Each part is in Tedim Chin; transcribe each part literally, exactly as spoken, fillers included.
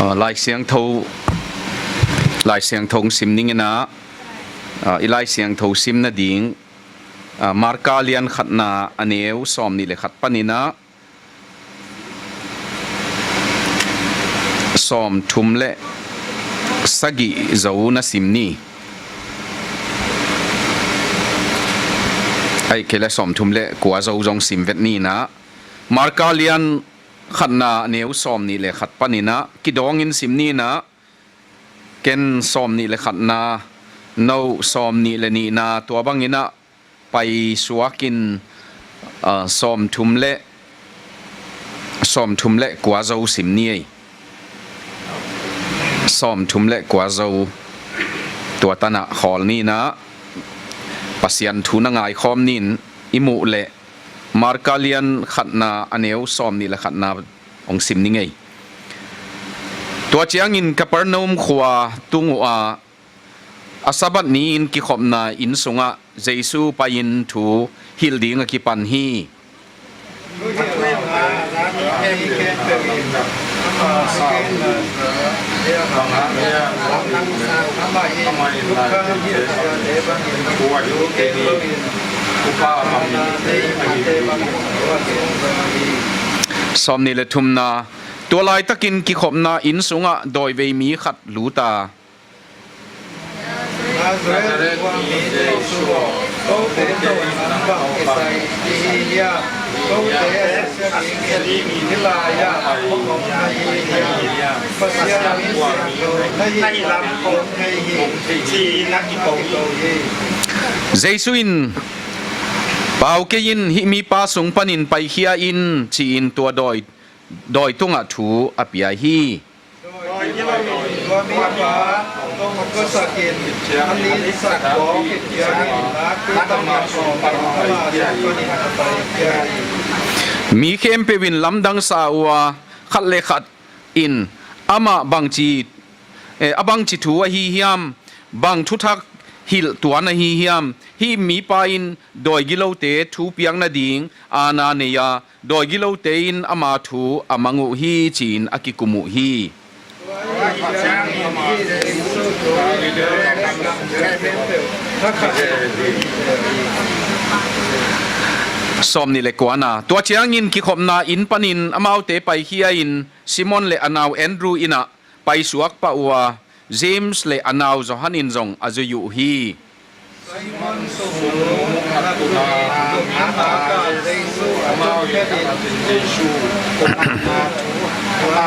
Ah, Lai Siangtho, Lai Siangtho sim ning in ah, ah, i Lai Siangtho sim nading, ah, Marka lian khatna a neu sawmnih le khat panin ah sawmthum le sagih zo na sim ni. Ahih kei leh sawmthum le kua zo zong sim vet ni in ah, Marka lian khatna a neu sawmnih le khat panin ah kidawngin sim ni in ah, ken sawmnih le khatna, no sawmnih le nihna, tua bangin ah paisuakin, ah, sawmthum le, sawmthum le kua zo sim ni ei. Sawmthum le kua zo tua tan ah khawl ni in ah, Pasian thu na ngaikhawm ni in i muh leh Marka lian khatna a neu sawmnih le khatna hong sim ning ei. Tua ciangin Capernaum khua tung uhah a Sabbath ni-in kikhopna inn sungah Jesu pai-in thu hilh ding a kipan hi. Sawmnih le thumna, tua laitakin kikhopna inn sungah dawivei mi khat lut a, Nazareth khua mi Jesu aw, kote tawh nang bang kisai ding hi hiam? Kote a siasia ding hih lai-ah hong om na hi hiam? Pasian mi siangtho na hih lam kong thei hi, ci-in a kiko hi. Jesu in, pau kei in, hih mipa sung panin paikhia in, ci-in tua dawi, dawi tungah thu a pia hi. Mi khempeuh in lamdang sa uh a, khat le khat in amah bangci, eh, a bangci thu ahi hiam, bang thuthak hilh tuan ahi hiam, hih mipa in dawi gilote thu piak nading aana nei a, dawi gilote in ama thu a mang uh hi, ci-in a kikum uh hi. Sawmnih le kuana, tua ciangin kikhopna inn panin amaute paikhia in Simon le a nau Andrew inn ah paisuak pah uh a, James le a nau Johan in zong a zui uh hi. Simon sungnu a tuni nuntakah Jesu a tun khetin Jesu kumanna thu ama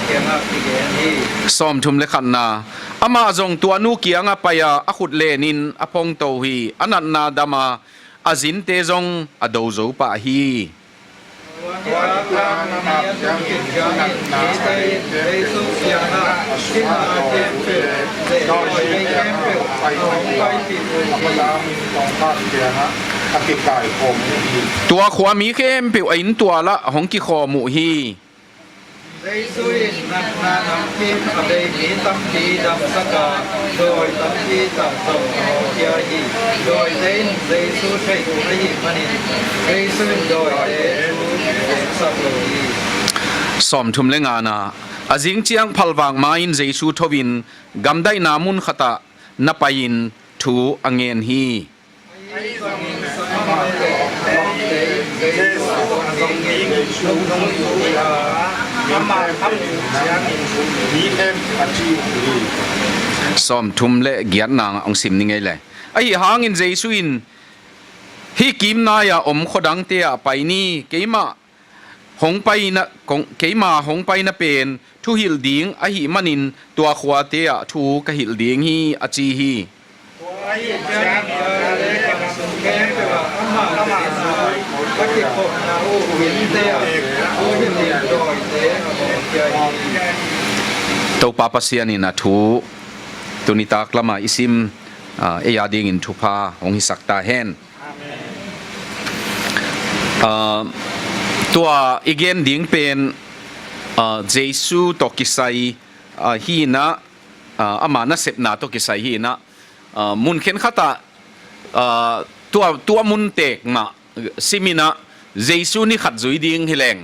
kiangah kigen hi. Sawmthum le khatna, amah zong tuanu kiangah pai-a a khut lenin a phongto hi. A natna dam a, a zinte zong a do zo pah hi. Tua khua mi khempeuh a inntual ah hong kikhawm uh hi. Jesu in natna namkim a bei mi tampi damsak a, dawi tampi tah zong a hawlkhia hi. Dawite in Jesu theih uh ahih manin Jesu in dawite thu gensak lo hi. Sawmthum le ngana, a zing ciang phalvak ma-in Jesu tho-in gamdaihna mun khatah na pai-in thu a ngen hi. Sawmthum le giatna hong sim ni ngei le. Ahi hangin Jesu in, hih kimnai-a om khuadangte ah pai ni, keimah hong paina, kong, keima hong paina pen thuhilh ding ahih manin tua khuate ah thu ka hilh ding hi, a ci hi. Topa Pasian in a thu tuni taklam ah i sim, ah, ei a dingin thupha hong hisak ta hen. Ah, tua i gen ding pen, ah, Jesu tawh kisai, ah, hi-in ah, ah, ama nasepna tawh kisai hi-in ah, ah, mun khenkhat ah, ah, tua, tua mun teek mah sim-in ah Jesu ni khat zui ding hi leng,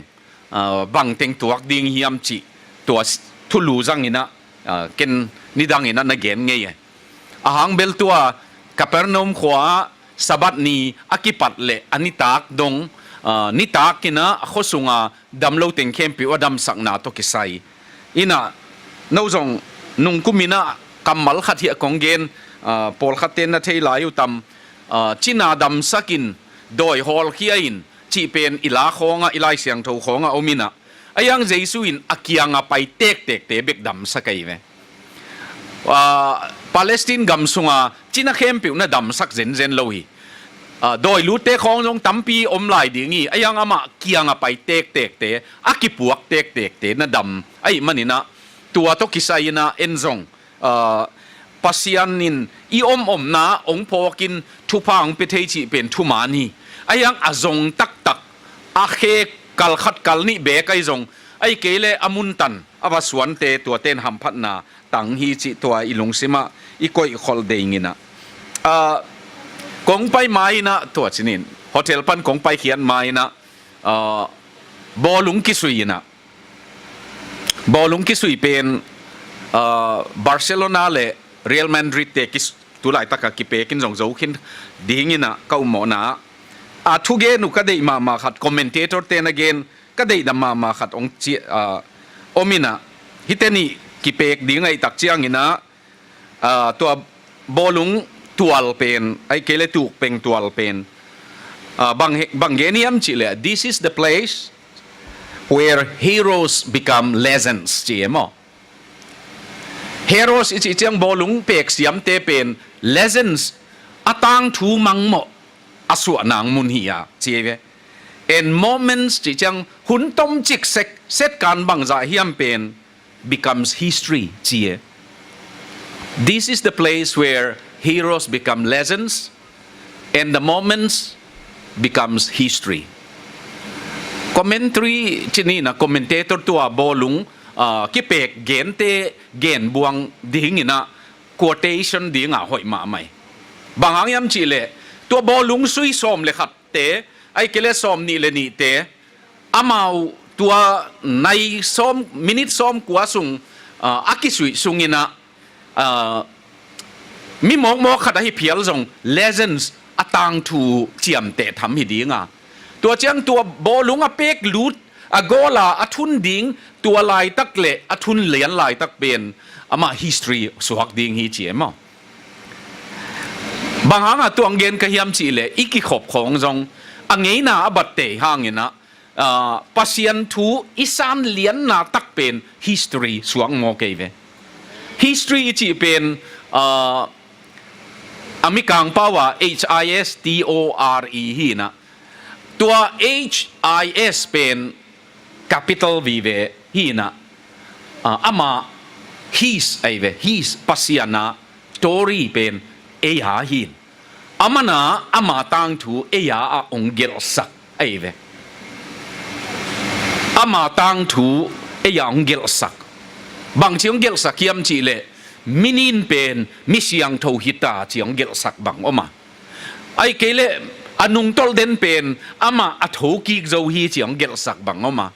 ah, bang teng tuak ding hiam cih tua s-, thulu zangin ah, ah, ken nidangin ah na gen ngei e. A hang bel tua Capernaum khua ah Sabbath ni a kipat leh a nitak dong, ah, nitakin ah a khua sunga dam lo teng khempeuh a damsakna tawh kisai. In ah, no zong nungkum in ah kammal khat hiah kong gen, ah, pawlkhatte na thei lai uh tam, ah, cina damsakin dawi hawlkhia in cih pen i la khawngah, i Lai Siangtho khawngah om in ah, a hiang Jesu in a kianga pai tektekte bek damsak ahi ve. Ah, Palestine gam sunga cina khempeuh na damsak zenzen lo hi. Ah, dawi lutte khawng zong tampi om lai ding hi, a hiang amah kianga pai tektekte, a kipuak tektekte na dam ahih manin ah, tua tawh kisai in ah en zong, ah, Pasian in i om omna hong phawkin thupha hong pia thei cih pen thuman hi. A hiang a zong taktak, a khe kal khat kal nih beek ahi zong, ahih kei leh a muntan a va suante, tuate in hamphatna tang hi cih tua i lungsimah i koih kholh ding in ah. Ah, kong pai ma in ah, tua ci-in hotel pan kong paikhiat ma in ah, ah, bawlung kisui in ah, bawlung kisui pen, ah, Barcelona le Real Madrid te kis-, tu laitak a kipekin zong zo khin ding in ah ka um mawhna ah, a thugen uh ka deih mahmah khat, commentator te na gen ka deihna mahmah khat hong ci-, ah, om in ah, hihte nih kipek ding ahih tak ciangin ah, ah, tua bawlung tual pen, ahih kei leh tukpeng tual pen, ah, bang he-, bang gen hiam cih leh, "This is the place where heroes become legends," ci e maw. Heroes i cih ciang bawlung pek siamte pen legends, a tangthu mangmawh a suah nang mun hi a, ci e ve. And moments cih ciang hun tomcik sek, setkan bangzah hiam pen becomes history, ci e. This is the place where heroes become legends and the moments becomes history. Commentary ci-in ah, commentator tua bawlung, ah, kipek gente gen buang ding in ah, quotation ding ah hoih mahmah hi. Bang hang hiam cih leh, tua bawlung sui sawm le khat te, ahih kei leh sawm nih le nihte, amau tua nai sawm, minute sawm kua sung, ah, a kisuih sung in ah, ah, mi mawkmawk khat ahi phial zong legends, a tangthu ciamteh tham hi ding a. Tua ciang tua bawlung a pek lut, a goal a, a thun ding, tua laitak le a thun lian laitak pen amah history suak ding hi, ci e maw. Bang hang a tua hong gen ka hiam cih leh, i kikhop khawng zong a ngeina a bat tei hang in ah, ah, Pasian thu i san lianna tak pen history suak mawk ahi ve. History i cih pen, ah, a mikang pau a H I S T O R E hi in ah, tua H I S pen capital vive hi in ah, ah, amah his ahi ve, his, Pasian a, tori pen ei a hi in. Aman a, ama tangthu ei a a hong gelhsak ahi ve. Ama tangthu ei a hong gelhsak. Bangci hong gelhsak hiam cih leh, mi nin pen mi siangtho hi ta ci hong gelhsak bang om a. Ahih kei leh a nungtolh den pen amah a thokik zo hi ci hong gelhsak bang om a.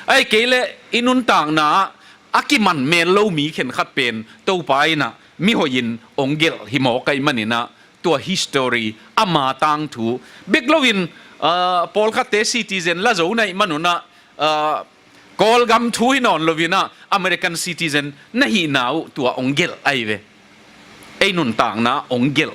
Ahih kei leh i nuntakna ah a kiman mel lo mi khenkhat pen Topa in ah mihoih in hong gelh hi mawk ahih manin ah, tua history, ama tangthu bek loin, ah, pawlkhatte citizen la zo na hih manun ah, ah, Kawlgam thu hi nawn loin ah American citizen na hihna uh tua hong gelh ahi ve. Ei nuntakna hong gelh.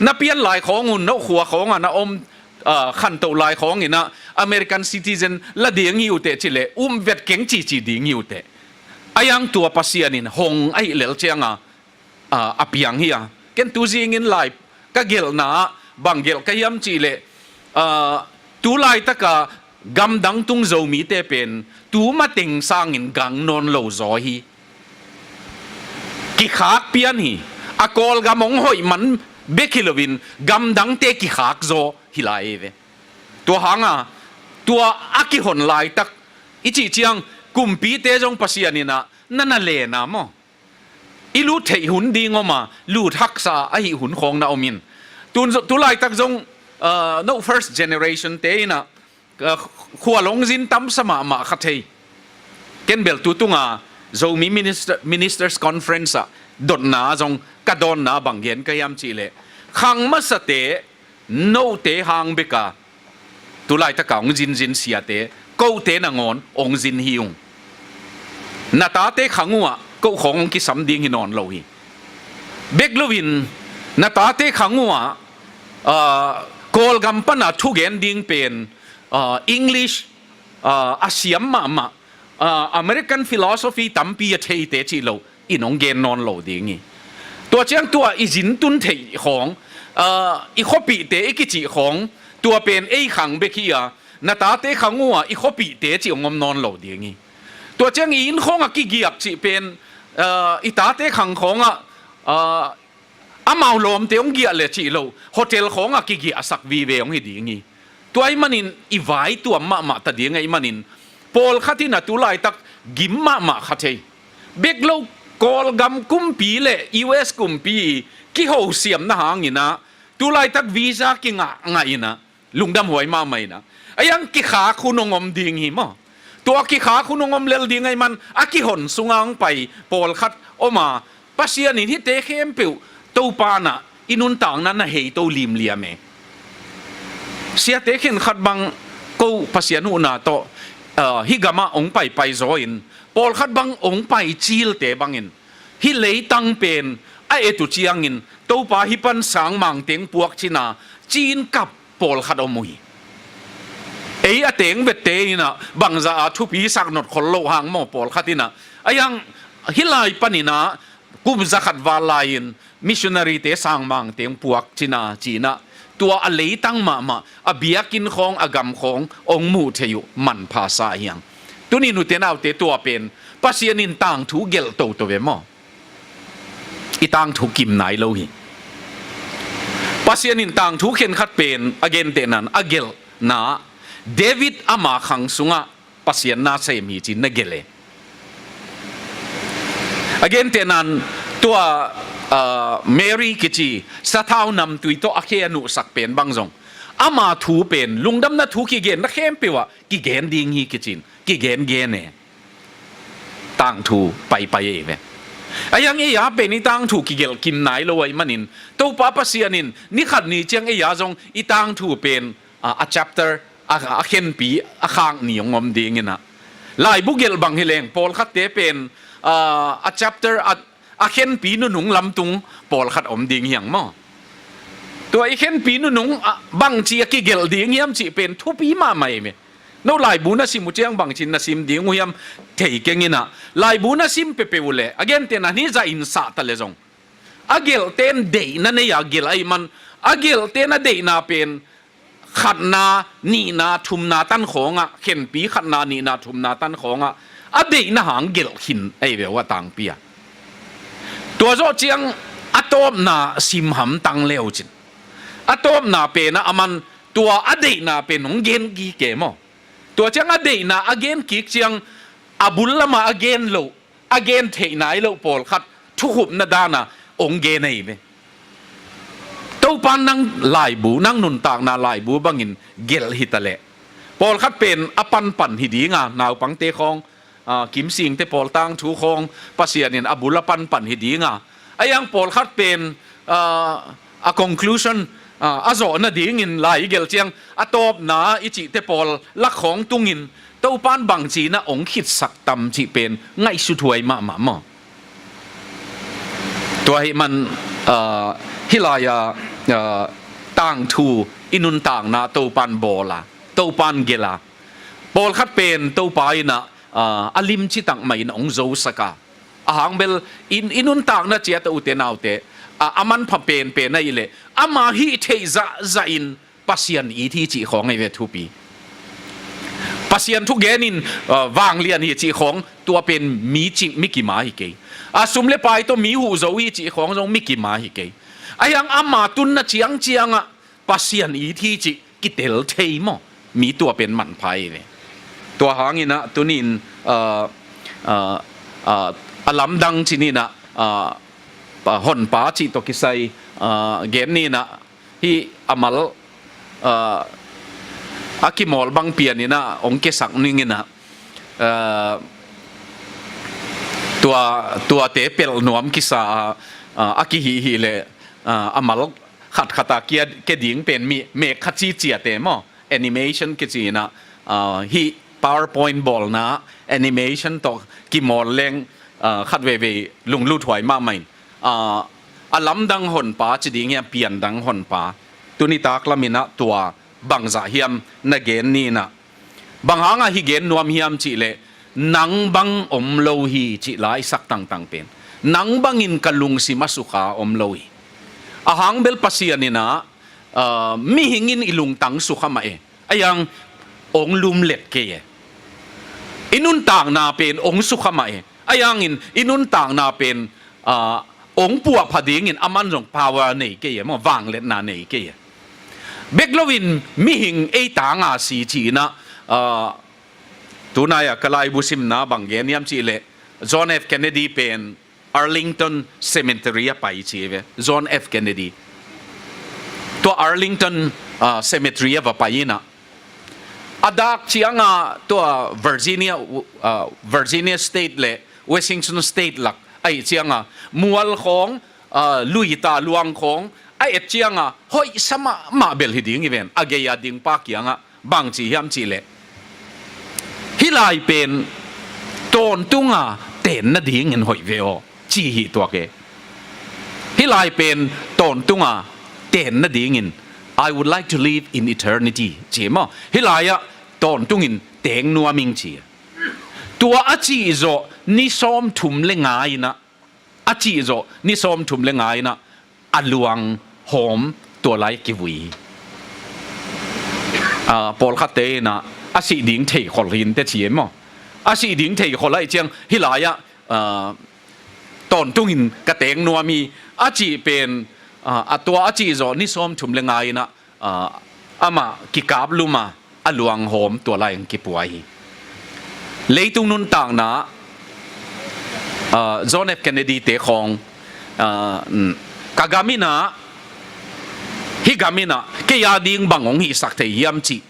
Na pian lai khawng un, no khua khawng ah na om, ah, khantoh lai khawng in ah American citizen la ding hi uh teh cih leh, um vet keng cici ding hi uh teh. A hiang tua Pasian in hong ahih lel ciang a, ah, a piang hi a. Ken tu zingin lai ka gelhna ah bang gelh ka hiam cih leh, ah, tu laitak a gamdang tung Zomite pen tu mateng sangin gang nawn lo zaw hi. Kikhak pian hi. A Kawlgam hong hoih man bek hi loin gamdangte kikhak zaw hi lai ve. Tua hang a, tua a kihon laitak i cih ciang, kumpite zong Pasian in ah na na len a maw. I lut theih hun ding om a, lut haksa ahih hun khawng na om in. Tu, tu laitak zong, ah, no first generation te in ah, ah, khual hong zin tamsa mahmah kha thei. Ken bel tu tunga Zomi Minister, Ministers Conference ah dotna zong ka dawnna bang gen ka hiam cih leh, khang masate note hang beka tu laitaka hong zinzin siate, kote nangawn hong zin hi ung. Na tate khang uhah ko khawng hong kisam ding hi nawn lo hi. Bek loin na tate khang uhah, ah, Kawlgam pana thugen ding pen, ah, English, ah, a siam mahmah, ah, American philosophy tampi a theite cih lo in hong gen nawn lo ding hi. Tua ciang tua i zin tun theih khawng, ah, i khuapihte i kicih khawng, tua pen ei khang bek hi a, na tate khang uhah i khuapihte cih hong om nawn lo ding hi. Tua ciang i inn khawng a kigiak cih pen, ah, i tate khang khawngah, ah, amau lawmte hong giah le cih lo, hotel khawngah kigiahsak vive hong hi ding hi. Tua ahih manin i vai tuam mahmah ta ding ahih manin, pawlkhat in a tu laitak gim mahmah kha thei. Bek lo, Kawlgam kumpi le U S kumpi kihosiamna hangin ah tu laitak visa kingah ngah in ah lungdam huai mahmah in ah, a iang kikhak hun hong om ding hi maw. Tua kikhak hun hong om lel ding ahih man a kihon sunga hong pai pawlkhat om a, Pasian in hihte khempeuh Topa in ah i nuntakna na hei to limliam e. Siate khenkhat bang ko Pasian huhna tawh, ah, hih gamah hong paipai zaw in, pawlkhat bang hong pai cilte bangin hih leitang pen a et uh ciangin Topa hih pan sangmangte hong puak cina ci-in kap pawlkhat om uh hi. Ei a teng vette in ah bangzah a thupi sak notkhol loh hang maw, pawlkhat in ah, a iang hih lai panin ah kum zakhat val lai-in missionary-te sangmangte hong puak cina ci-in ah, tua a leitang mahmah a biakinn khawng, a gam khawng hong muh theih uh manpha sa hi hang. Tuni nute naute, tua pen Pasian in tangthu gelh toto ve maw. I tangthu kim nai lo hi. Pasian in tangthu khenkhat pen a gentehna in a gelhna, David ama khang sungah Pasian na sem hi ci-in na gelh e. A gentehna in tua, ah, Mary kici sathau namtui tawh a khe a nuhsak pen bang zong, ama thu pen, lungdamna thu kigenna khempeuh ah kigen ding hi kici-in kigengen e. Tangthu paipai ei ve. A iang ei a pen i tangthu kigelh kim nai lo ahih manin, Topa Pasian in ni khat ni ciang ei a zong i tangthu pen, a, a chapter, a, a khenpi a khak ni hong om ding in ah, laibu gelh bang hi leng pawlkhatte pen, a, a chapter, a, a khenpi nunung lamtung pawlkhat om ding hi hang maw. Tua i khenpi nunung, a, bangci a kigelh ding hiam cih pen thupi mahmah ei ve. No laibu na sim uh ciang bangci-in na sim ding uh hiam thei keng in ah, laibu na sim peuhpeuh uh leh, a gentehna in hih zah in sah ta leh zong, a gelhte in deihna nei a gelh ahih man, a gelhte in a deihna pen khatna, nihna, thumna tan khawngah, khenpi khatna, nihna, thumna tan khawngah a deihna hang gelh khin ei ve uh a tangpi a. Tua zawh ciang a tawpna sim hamtang le uh cin, a tawpna pen ah aman tua a deihna pen hong gen kik e maw. Tua ciang a deihna a gen kik ciang, a bul lamah a gen loh, a gen theih nai loh pawlkhat thukhupna dan a hong gen ei ve. Topa in nang laibu, nang nuntakna laibu bangin gelh hi ta leh, pawlkhat pen a panpan hi ding a, naupangte khawng, a, Kimsingte pawl tangthu khawng Pasian in a bul a panpan hi ding a, a iang pawlkhat pen, a, a conclusion, a, a zawh nadingin lai i gelh ciang a tawpna i cihte pawl lak khawng tungin Topa in bangci-in ah hong khitsak tam cih pen ngaihsuthuai mahmah maw. Tua ahih man, a, hih lai-a, a, tangthu i nuntakna Topa in bawl a, Topa in gelh a, pawlkhat pen Topa in ah, a, a limci tak mah in hong zosak a, a hang bel i, i nuntakna ciat ah, ute naute, a, a manpha penpen ahih leh ama hih theih zahzah in Pasian it hi cih khawng ei ve thupi. Pasian thugen in, a, vanglian hi cih khawng, tua pen mi cing, mi kim a hi kei. A, sum le pai tawh mi huh zo hi cih khawng zong mi kim a hi kei. A iang ama tunna ciangciang ah Pasian it hi cih kitel thei maw. Mi tua pen manpha ei ve. Tua hangin ah tuni-in, a, a, a, a lamdang ci ni-in ah, a, a, Honpa cih tawh kisai, a, gen ni-in ah, hih a mal, a, A kimawl bang pian in ah hong kisak ning in ah, aa, tua, tuate pelh nuam kisa a, aa, a kihih hi leh, aa, a mal khatkhat a kia, kia ding pen mi, mek khat ci ciate maw, animation kici in ah, aa, hih PowerPoint bawlna animation tawh kimawl leng, aa, khat veivei lunglut huai mahmah in, aa, a lamdang honpa ci ding hiam, piandang honpa, tuni tak lam in ah tua bangzah hiam na gen ni in ah. Bang hangah hih gen nuam hiam cih leh, nang bang om lo hi cih la i sak tangtang pen, nang bangin ka lungsim a sukha om lo hi. A hang bel Pasian in ah, aa, mihing in i lungtang sukha mah e, a hiang hong lumlet kei e. I nuntakna pen hong sukha mah e, a hiangin i nuntakna pen, aa, hong puahpha dingin aman zong power nei kei e maw, vangliatna nei kei e. Bek loin mihing ei tanga si ci in ah, aa, tunai-a ka laibu simna bang gen hiam cih leh, John F Kennedy pen Arlington Cemetery a pai ci ve, John F Kennedy. Tua Arlington, aa, Cemetery a va pai in ah, a dak ciangah tua Virginia, aa, Virginia State le Washington State lak ahih ciangah mual khawng, aa, luita luang khawng a et ciangah hoihsa mahmah bel hi ding hi ven, a gei a dingpa kiangah bang ci hiam cih leh, hih lai pen tawntunga ten nadingin hoih ve aw, ci hi tuak e. Hih lai pen tawntunga ten nadingin, "I would like to live in eternity," ci maw. Hih lai-ah tawntungin teng nuam ing ci. Tua a cih zawh ni sawmthum le nga in ah, a cih zawh ni sawmthum le nga in ah a luang hawm tua lai kivui hi. Aa, pawlkhatte in ah a sih ding theikhol hi inteh ci e maw. A sih ding theikhol ahih ciang hih lai-ah, aa, tawntungin ka teng nuam hi a cih pen, aa, a tua a cih zawh ni sawmthum le nga in ah, aa, amah kikaplum a, a luanghawm tua lai-in kipua hi. Leitung nuntakna, aa, John F Kennedy te khawng, aa, mm, ka gam in ah, hih gam in ah kei a ding bang hong hihsak thei hiam cih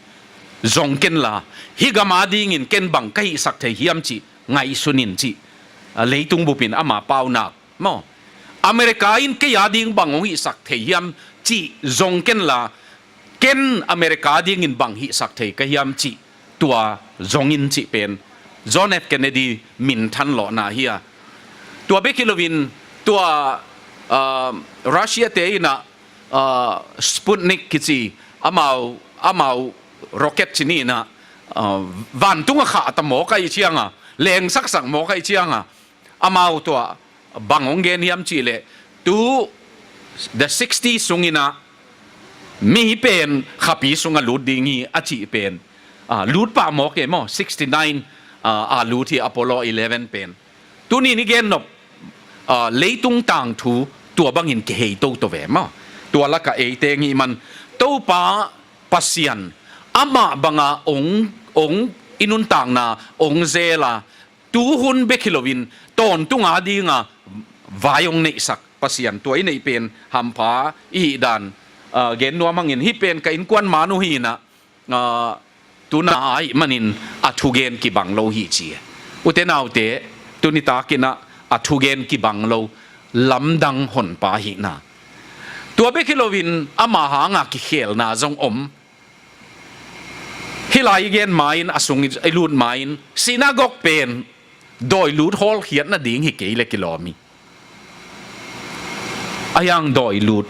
zong ken la, hih gam a dingin ken bang ka hihsak thei hiam cih ngaihsun in cih, aa, leitung bupin ama paunak maw. America in kei a ding bang hong hihsak thei hiam cih zong ken la, ken America dingin bang hihsak thei ka hiam cih tua zong in cih pen John F Kennedy minthan lawhna hi a. Tua bek hi loin tua, aa, Russia te in ah, aa, Sputnik kici amau, amau rocket ci ni in ah, aa, vantungah khahta mawk ahih ciangah, lengsaksak mawk ahih ciangah, amau tua bang hong gen hiam cih leh, tu the sixty sung in ah mi hi pen khapi sungah lut ding hi a cih pen, aa, lut pah mawk e maw, sixty nine, aa, a lut hi Apollo eleven pen. Tuni ni gen nop, aa, leitung tangthu tua bangin kihei toto ve maw. Tua lakah eite ngih man Topa Pasian amah banga hong, hong i nuntakna hong zel a, tuhun bek hi loin tawntung a dinga vai hong neihsak Pasian tua i neih pen hampha i hih dan, aa, gen nuam hangin, hih pen ka innkuan man uh hi in ah, aa, tuna ahih manin a thugen kibang lo hi ci. Ute naute, tuni tak in ah a thugen kibang lo, lamdang honpa hihna. Tua bek hi loin ama hanga kikhelna zong om. Hih lai i gen ma-in, a sung i lut ma-in, synagogue pen dawi lut hawlkhiat nading hi kei leh kilawm hi. A hiang dawi lut,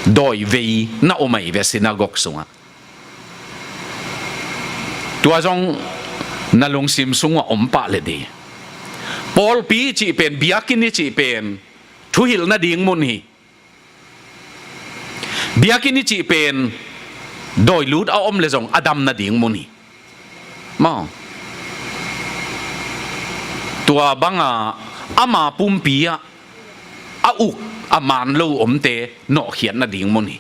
dawi vei na om ahi ve synagogue sungah. Tua zong na lungsim sungah om pah leh ding. Pawlpi i cih pen, biakinn i cih pen, thuhilh nading mun hi. Biakinn i cih pen dawi lut a om leh zong a dam nading mun hi. Maw. Tua banga ama pumpi ah a uk a man lo omte nawhkhiat nading mun hi.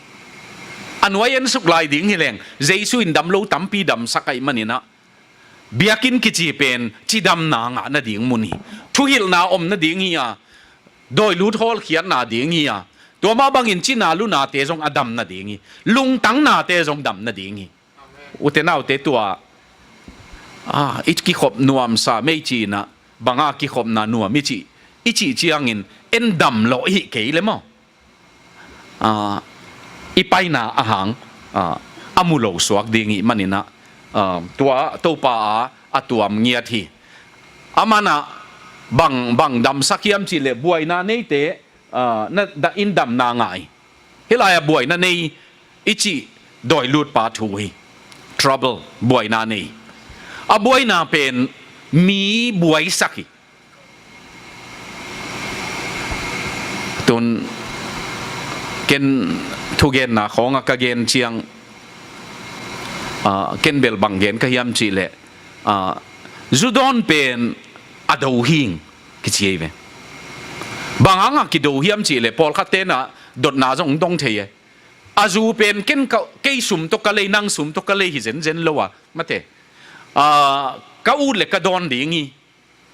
A nuai en suk lai ding hi leng, Jesu in dam lo tampi damsak ahih manin ah, biakinn kici pen cidamna ngah nading mun hi. Thuhilhna om nading hi a, dawi lut hawlkhiatna ding hi a, tua mah bangin cina lunate zong a dam nading hi. Lungtangnate zong dam nading hi. Ute naute, tua, ah, i kikhop nuamsa mei ci-in ah, banga kikhopna nuam i cih, i cih ciangin en dam lawh i hih kei le maw? Ah, i paina a hang, ah, a mu lo suak ding i hih manin ah, ah, tua Topa a, a tuam ngiat hi. Aman ah bang, bang damsak hiam cih leh buaina neite, ah, na, da, in damna ngah hi. Hih lai-ah buaina nei i cih dawilutpa thu hi. Trouble, buaina nei. A buaina pen mi buaisak hi. Tun ken thugenna khawngah ka gen ciang, ah, ken bel bang gen ka hiam cih leh, ah, zu dawn pen a do hing kici ei ve. Bang hangah kido hiam cih leh pawlkhat ten ah dotna zong dong thei e. A zu pen ken ka, kei sum tawh ka lei, nang sum tawh ka lei hi zenzen lo a, mate. Ah, ka ut le ka dawn ding hi.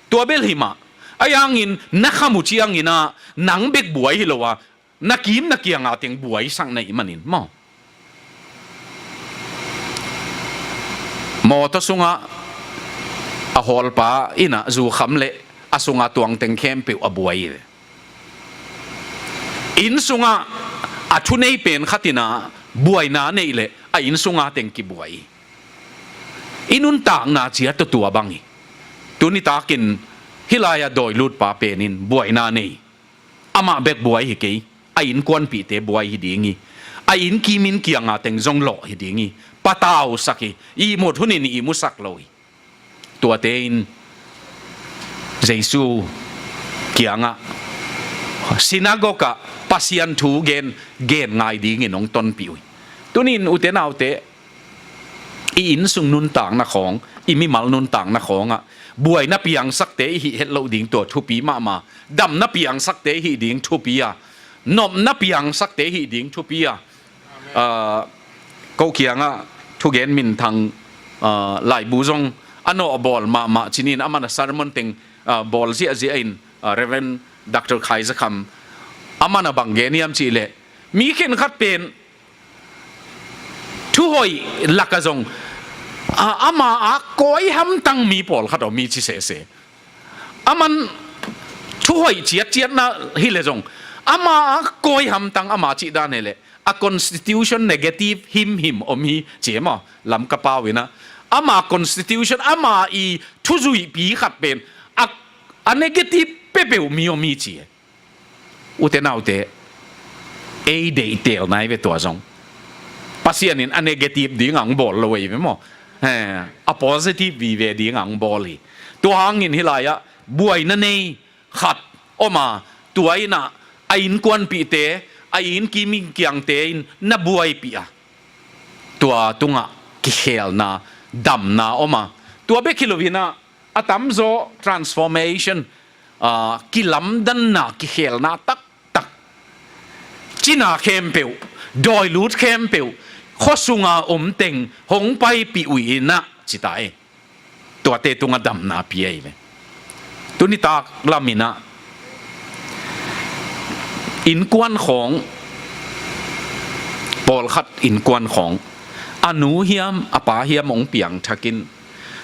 Tua bel hi mah. Ahi hangin na kham uh ciangin ah nang bek buai hi lo a, na kim na kianga teng buaisak na hih manin maw. Mawtaw sungah a hawlpa in ah zu kham leh a sunga tuang teng khempeuh a buai hi. Inn sungah a thunei pen khat in ah buaina neih leh a inn sunga teng kibuai hi. I nuntakna ciat tawh tua bang hi. Tuni takin hih lai-ah dawilutpa pen in buaina nei. Amah bek buai hi kei. A innkuanpihte buai hi ding hi. A inn kim inn kianga teng zong lawh hi ding hi. Patausak hi. I ihmut hunin i ihmusak lo hi. Tuate in Jesu kiangah, sinagog ah Pasian thu gen, gen ngai dingin hong tonpih uh hi. Tunin ute naute, i inn sung nuntakna khawng, i mimal nuntakna khawngah buaina piangsakte i hih het loh ding tua thupi mahmah. Damna piangsakte i hih ding thupi a, nopna piangsakte i hih ding thupi a. Ah, ko kiangah thugen minthang, ah, laibu zong a nawh bawl mahmah cinin, aman a sermon teng, ah, bawl ziahziah in, ah, Reverend Doctor Khai Za Kham, aman a bang gen hiam cih leh, mi khenkhat pen thuhoih lakah zong, ah, ama a kawi hamtang mi pawlkhat om hi ci sese. Aman thuhoih ciatciatna hi leh zong, ama a kawi hamtang ama cih dan hi leh, a constitution negative himhim om hi ci e maw, Lamka pau in ah. Ama constitution, ama i thuzuihpi khat pen a, a negative peuhpeuh mi om hi ci e. Ute naute, ei deihtelna hi ve tua zong. Pasian in a negative ding a hong bawl lo hi ve maw. He, a positive vive ding a hong bawl hi. Tua hangin hih lai-ah buaina nei khat om a, tua in ah a innkuanpihte, a inn kim inn kiangte in na buaipih a, tua tungah kikhelna, damna om a, tua bek hi lo in ah, a tamzaw transformation, ah, kilamdanna, kikhelna taktak, cina khempeuh, dawilut khempeuh, khuasunga om teng hong paipih uh in ah ci ta e. Tuate tungah damna pia hi ve. Tuni tak lam in ah innkuan khawng, pawlkhat innkuan khawng, a nu hiam a pa hiam hong piangthakin,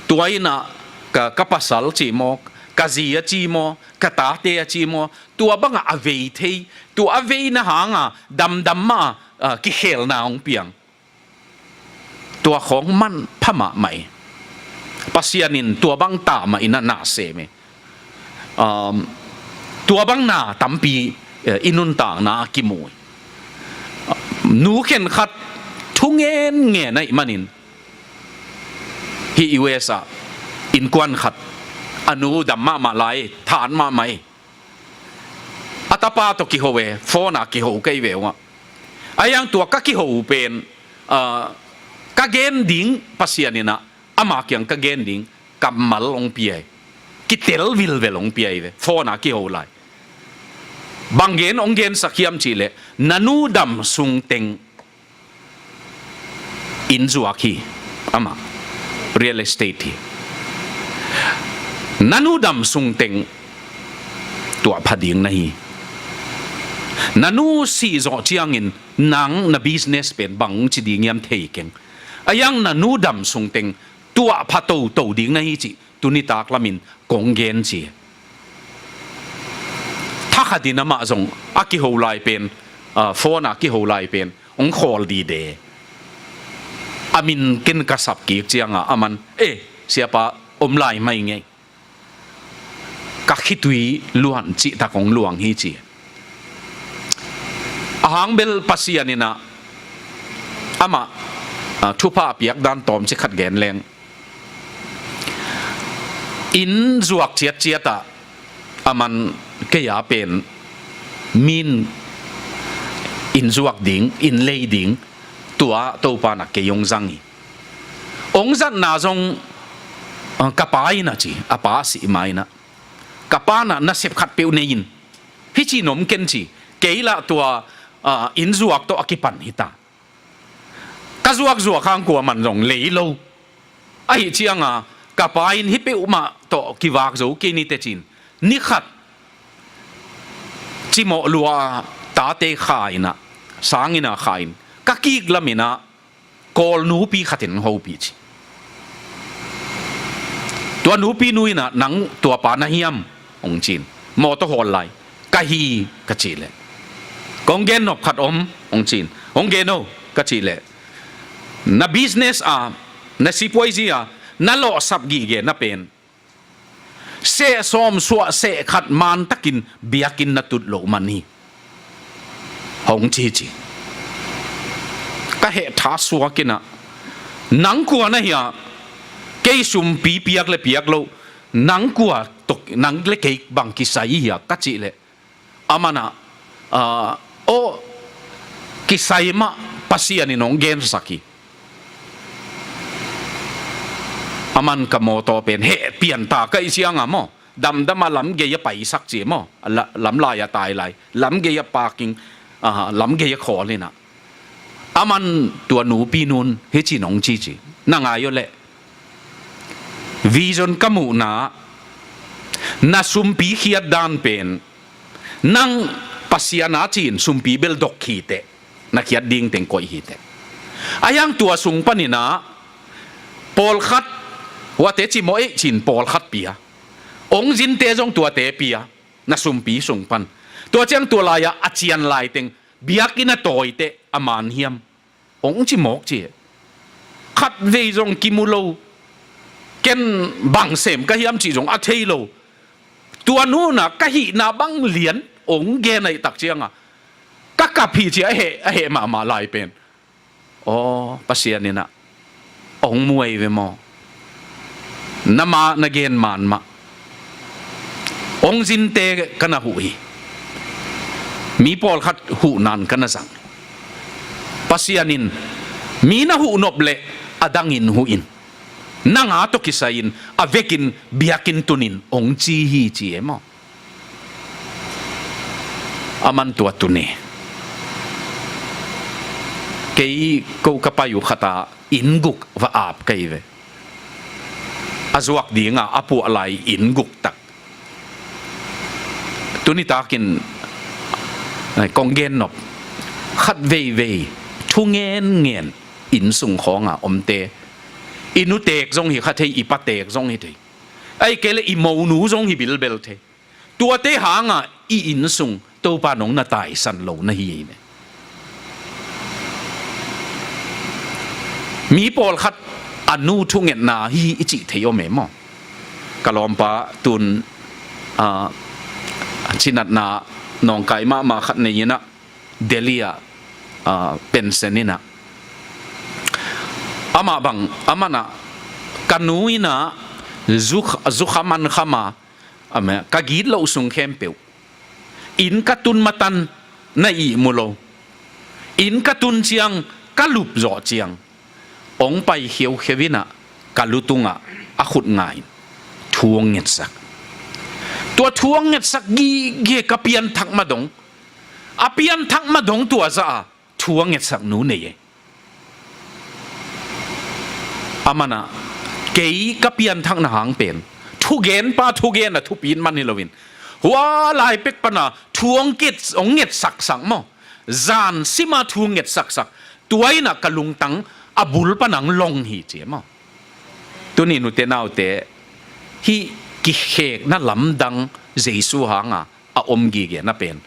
tua in ah ka, ka pasal ci maw, ka zi a ci maw, ka tate a ci maw, tua bangah a vei thei, tua a veina hanga damdam mah, ah, kikhelna hong piang. Tua khawng manpha mahmah hi. Pasian in tua bang ta mah in ah na sem hi. Um, tua bang na tampi, eh, i nuntakna ah kimu hi. Nu khenkhat thu ngenngen ahih manin, hih U S ah innkuan khat, a nu dam mahmah lai, tha-at mahmah hi. A tapa tawh kiho e, phone ah kiho kei ve uh ah. Ahi hang tua ka kiho uh pen, ah, ka gen ding Pasian in ah, ama kiang ka gen ding kammal hong pia hi. Kitel vilvel hong pia hi ve, phone ah kiho lai. Bang gen hong gensak hiam cih leh, na nu dam sung teng inn zuak hi, amah real estate hi. Na nu dam sung teng tua pha ding na hi. Na nu sih zawh ciangin nang na business pen bang ci ding hiam thei keng. A iang na nu dam sungteng tuah pha toto ding na hi cih tuni tak lamin kong gen ci. Thakhatin amah zong a kiho lai pen, ah, phone a kiho lai pen hong khawl dide. A min ken ka sap kik cianga aman, "Eh, siapa om lai mai ngei. Ka khitui luan cihtak hong luang hi," ci. A hang bel Pasian in ah amah, ah, thupha a piak dan tawmcik khat gen leng. Inn zuak ciatciat ah aman kei a pen min inn zuak ding, inn lei ding, tua Topa in ah kei hong zang hi. Hong zatna zong, ah, ka pa in ah ci, a pa a sih ma in ah, ka pa in ah nasep khat peuh nei in, hih ci-in om ken ci, kei lah tua, ah, inn zuak tawh a kipan hi ta. Ka zuakzuak hang kua man zong lei lo. Ahi cianga ka pa in hih peuhmah tawh kivak zo kei ni teh ci-in, ni khat cimawh lua tate kha in ah, sang in ah kha in, ka kik lam in ah Kawl nupi khat in hong hopih ci. Tua nupi nu in ah, "Nang tua pa na hiam?" hong ci-in. Mawtaw hawl lai. "Ka hi," ka cih leh, "Kong gen nop khat om," hong ci-in. "Hong gen o," ka cih leh, "Na business a, na sipuaizi a na lawhsap gige na pen seh sawm suah seh khat man takin biakinn na tut loh man hi," hong ci ci. Ka heh tha suak in ah, "Nang kua na hi a, kei sumpi piak le piak loh, nang kua tawh, nang le kei bang kisai hi a?" ka cih leh, aman ah, ah, "Aw, kisai mah, Pasian in hong gensak hi." Aman ka mawtaw pen heh pian ta ka hih cianga maw, damdam a lam gei a paisak ci maw, a la-, lam lai a tai lai, lam gei a parking, ah, lam gei a khawl in ah, aman tua nupi nun hih ci-in hong ci ci, "Na ngai o leh, vision ka muhna, na sumpi khiat dan pen, nang Pasian a ci-in sumpi bel dok hi teh, na khiat ding teng koih hi teh. A iang tua sung panin ah pawlkhat, huate cimawh ei ci-in pawlkhat pia, hong zinte zong tuate pia, na sumpi sung pan. Tua ciang tua lai-ah a cian lai teng biakinn a tawi teh a man hiam?" hong ci mawk ci. Khatvei zong kimu lo. Ken bang sem ka hiam cih zong a thei lo. Tua nu in ah ka hihna bang lian hong gen ahih tak cianga, ka kap hi ci a, a heh, a heh mahmah lai pen. "Aw, Pasian in ah hong muai ve maw? Na ma na gen man mah. Hong zinte ka na huh hi. Mi pawlkhat huhna-in ka na zang. Pasian in mi na huh nop leh a dangin huh in, nang a tawh kisai-in a vekin biakinn tun in," hong ci hi ci e maw. Aman tua tuni, kei ko ka pai uh khat a inn guk va ap ka hi ve. A zuak dinga a puah lai inn guk tak. Tuni takin, eh, kong gen nop, khat veivei thu ngenngen inn sung khawnga omte, i nuteek zong hi kha thei, i pateek zong hi thei, ahih kei leh i monu zong hi bilbel thei. Tuate hanga i inn sung Topa in hong na taisan lo na hi ei ve. Mi pawlkhat a nu thungetna hi i cih thei om e maw? Ka lawmpa tun, ah, cinatna nawngkai mahmah khat nei in ah, Delhi ah, ah, pension in ah, amah bang, aman ah, "Ka nu in ah zu, zu kha man kha ma, a meh, ka gitloh sung khempeuh, inn ka tun matan na ihmu lo. Inn ka tun ciang, ka lup zawh ciang, hong pai kheukheu in ah ka lu tungah a khut nga in thu hong ngetsak. Tua thu hong ngetsak gige ka pianthak madong, a pianthak madong tua zah a thu a ngetsak nu nei e." Aman ah, "Kei ka pianthakna hang pen thugenpa thugen a thupi in man hi loin, hua lai pek pana thu hong nget, hong ngetsaksak maw, zan sima thu ngetsaksak, tua in ah ka lungtang a bul pan ang long hi ci maw. Tuni nute naute, hih kikhekna lamdang Jesu hanga a om gige na pen,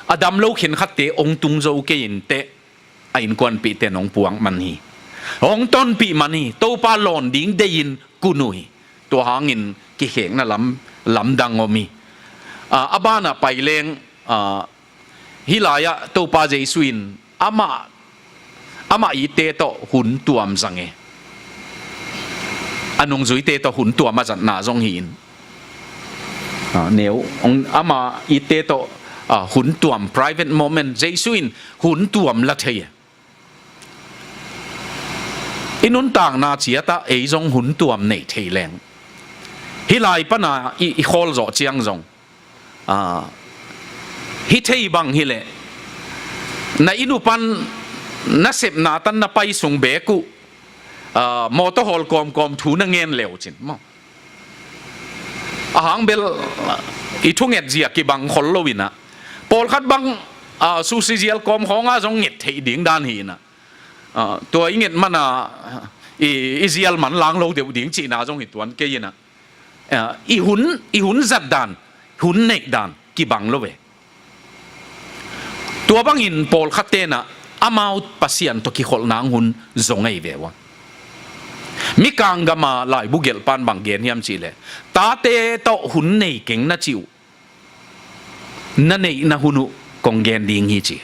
a dam lo khenkhatte ong tung zo kei inteh, a innkuanpihte nong puak man hi. Hong tonpih man hi. Topa lawn ding deihin kun uh hi. Tua hangin kikhekna lam, lamdang om hi. A, a banah pai leng, a, hih lai-ah Topa Jesu in amah, amah itte tawh hun tuam zang e. A nungzuite tawh hun tuam a zatna zong hi-in, a, neu, ong, amah itte tawh, a, hun tuam, private moment, Jesu in hun tuam la thei e. I nuntakna ciatah ei zong hun tuam nei thei leng, hih lai pana i, i khawl zawh ciang zong, a, hi thei bang hileh, na inn uh pan na sepna tan na pai sung beek uh, a, mawtaw hawl kawmkawm thu na ngen leu cin maw. A hang bel, i thunget zia kibang khol lo inah, pawlkhat bang, a, susi zial kawm khawnga zong nget theih ding dan hi inah, a, tua i nget mana i, i zial man lang lo deuh ding cihna zong hi tuan kei inah, a, i hun, i hun zat dan, hun neih dan kibang lo ve. Tua bangin pawlkhat tenah amau Pasian tawh kikholh nang hun zong ei ve ua. Mikang gama laibu gelhpan bang gen hiam cihleh, tate tawh hun nei keng na cih uh, na neihna hun uh kong gen ding hi ci.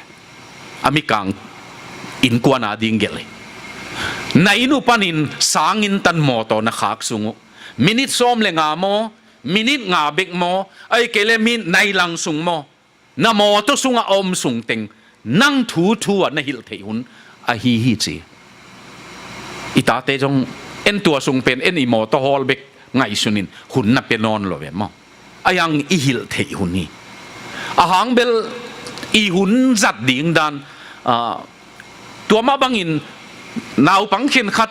A mikang innkuan a ding gelh hi. Na inn uh panin sanginn tan mawtaw na khak sung uh, minit sawm le nga maw, minit nga bek maw, ahih kei le minit nai lang sung maw, na mawtaw sungah a om sungteng nang thu thu a na hilh theih hun ahi hi ci. I tate zong en tua sung pen en i mawtaw hawl bek ngaihsunin hun na pia nawn lo ve maw. A yang i hilh theih hun hi. A hang bel i hun zat ding dan, a, tua mah bangin naupang khenkhat,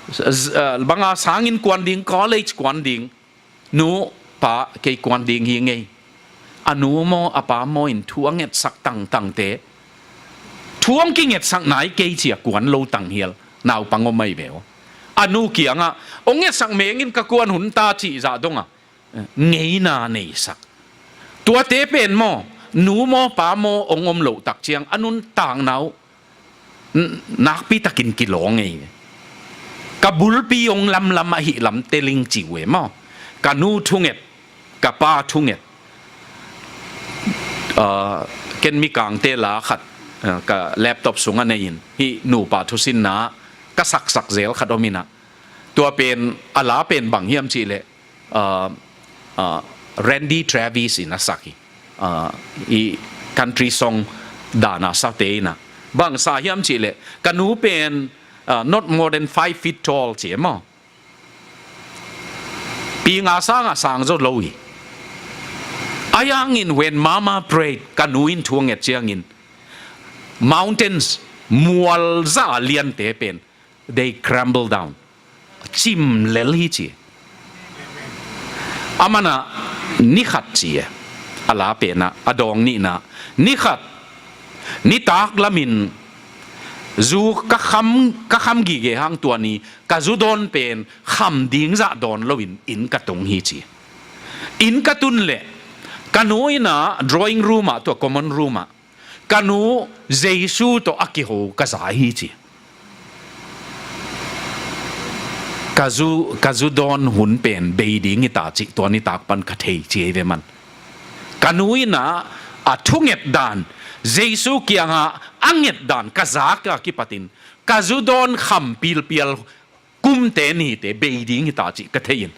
z-, a, banga sanginn kuan ding, college kuan ding, nu, pa, kei kuan ding hi ngei. A nu maw, a pa maw in thu a ngetsak tangtangte, thu hong kingetsak nai kei cia kuan lo tang hial naupang om ahi ve uh. A nu kiangah, hong ngetsak mengin ka kuan hun ta cih zah dongah, eh, ngeina neisak. Tuate pen maw, nu maw, pa maw, hong om loh tak ciang, a nuntakna uh n-, nakpi takin kilawng ei. Ka bulpi hong lamlam ahih lam teling ci uh e maw. Ka nu thunget, ka pa thunget. Ah, ken mikangte la khat, ah, ka laptop sungah nei-in, hih nupa thusinna ka saksak zel khat om inah. Tua pen, a la pen bang hiam cihleh, ah, ah, Randy Travis in a sak hi. Ah, i country song dana sate inah. Bang sa hiam cihleh, ka nu pen, ah, not more than five feet tall ci e maw. Pi nga sangah sang zaw lo hi. A yangin when mama prayed, ka nu in thu a nget ciangin, mountains, mual zah a liante pen, they crumble down. Cim lel hi ci. A manah ni khat ci e. A la penah, a dawng nihna. Ni khat, nitak lamin zu ka kham, ka kham gige hang tua ni, ka zu dawn pen kham ding zah dawn loin inn ka tung hi ci. Inn ka tun leh, ka nu innah drawing room ah, tua common room ah, ka nu Jesu tawh a kiho ka za hi ci. Ka zu, ka zu dawn hun pen bei ding hi ta cih tua nitak pan ka thei ci ei ve man. Ka nu innah a thunget dan, Jesu kiangah a nget dan ka zak a kipatin ka zu dawn kham pilpial kumte nite bei ding hi ta cih ka thei in,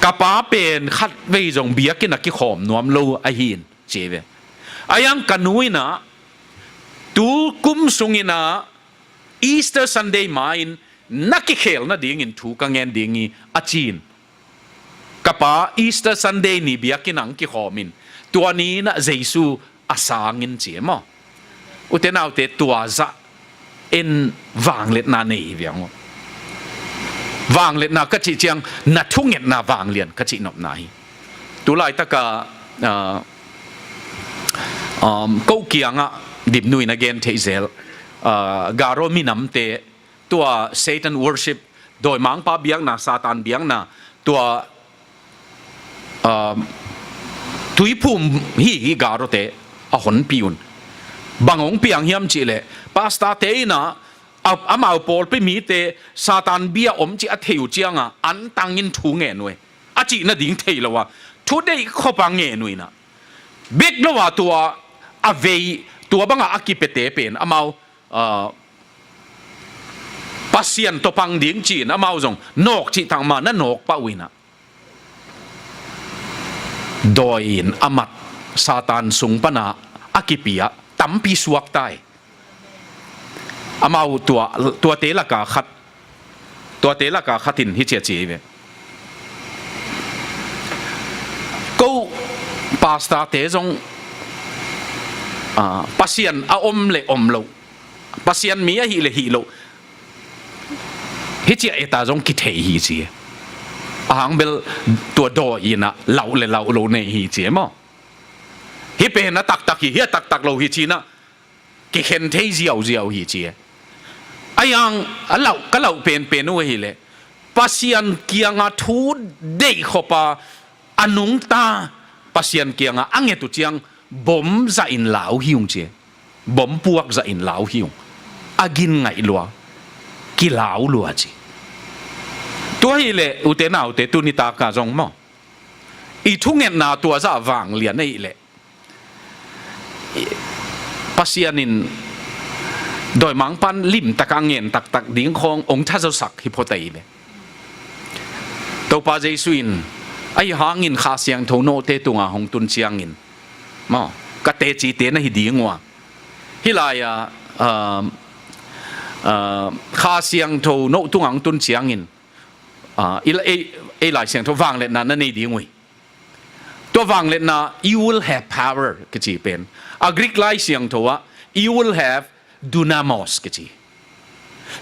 ka pa pen khatvei zong biakinn a kikhawm nuam lo ahi in ci ve. A yang ka nu innah tu kum sung innah Easter Sunday ma-in na kikhel nadingin thu ka ngen ding hi a ci in. Ka pa Easter Sunday ni biakinn ang kikhawmin, tua ni innah Jesu a sangin ci e maw. Ute naute, tua zah en vangliatna nei hi viang uh. Vangliatna ka cih ciang na thungetna vanglian ka cih nopna hi. Tulaitaka, ah, um, ko kiangah Dipnu in a gen theih zel, ah, Garo minamte tua Satan worship, dawimangpa biakna, Satan biakna, tua, ah, tuiphum hi hi garote a honpi un. Bang hong piang hiam cihleh, pastor te in ah, a, amau pawlpi mite Satan bia om cih a thei uh ciangah antangin thu ngen uh e. A cih nading thei lo a, thudeih khop a ngen uh in ah, bek lo a tua a vei, tua bangah a kipiate pen amau, ah, Pasian tawh pang ding ci-in amau zong nawk cih tak mah na nawk pah uh in ah, dawi in a mat, Satan sung pana a kipia tampi suak ta hi. Amau tua, tuate laka khat, tuate laka khat in hi ci a ci hi ve. Ko pastor te zong, ah, Pasian a om le om lo, Pasian mi ahih le hih lo, hi ci a eta zong kithei hi ci. A hang bel tua dawi in ah lauh le lauh lo nei hi ci maw. Hih pen a taktak hi, hih a taktak lo hi ci-in ah kikhen thei ziauziau hi ci e. A yang a lauh, ka lauh penpen uh ahih leh, Pasian kiangah thu deih khop a, a nungta, Pasian kiangah a nget uh ciang, bom zah in lau hi ung ci e. Bom puak zah in lau hi ung. A gin ngaih lua, kilau lua ci. Tua ahih leh, ute naute, tuni taka zong maw, i thungetna tua zah vanglian ahih leh, Pasian in dawimangpan limtak a ngen taktak ding khawng hong thazasak hi phot ahi ve. Topa Jesu in, ahi hangin Kha Siangtho note tunga hong tun ciangin, maw, ka tecite na hi ding uh a, hih lai-a, ah, ah, Kha Siangtho no tunga hong tun ciangin, ah, ei, ei, ei Lai Siangtho vangliatna na nei ding uh hi. Tua vangliatna, "You will have power," kici pen, a Greek Lai Siangtho ah, "You will have dunamos," kici.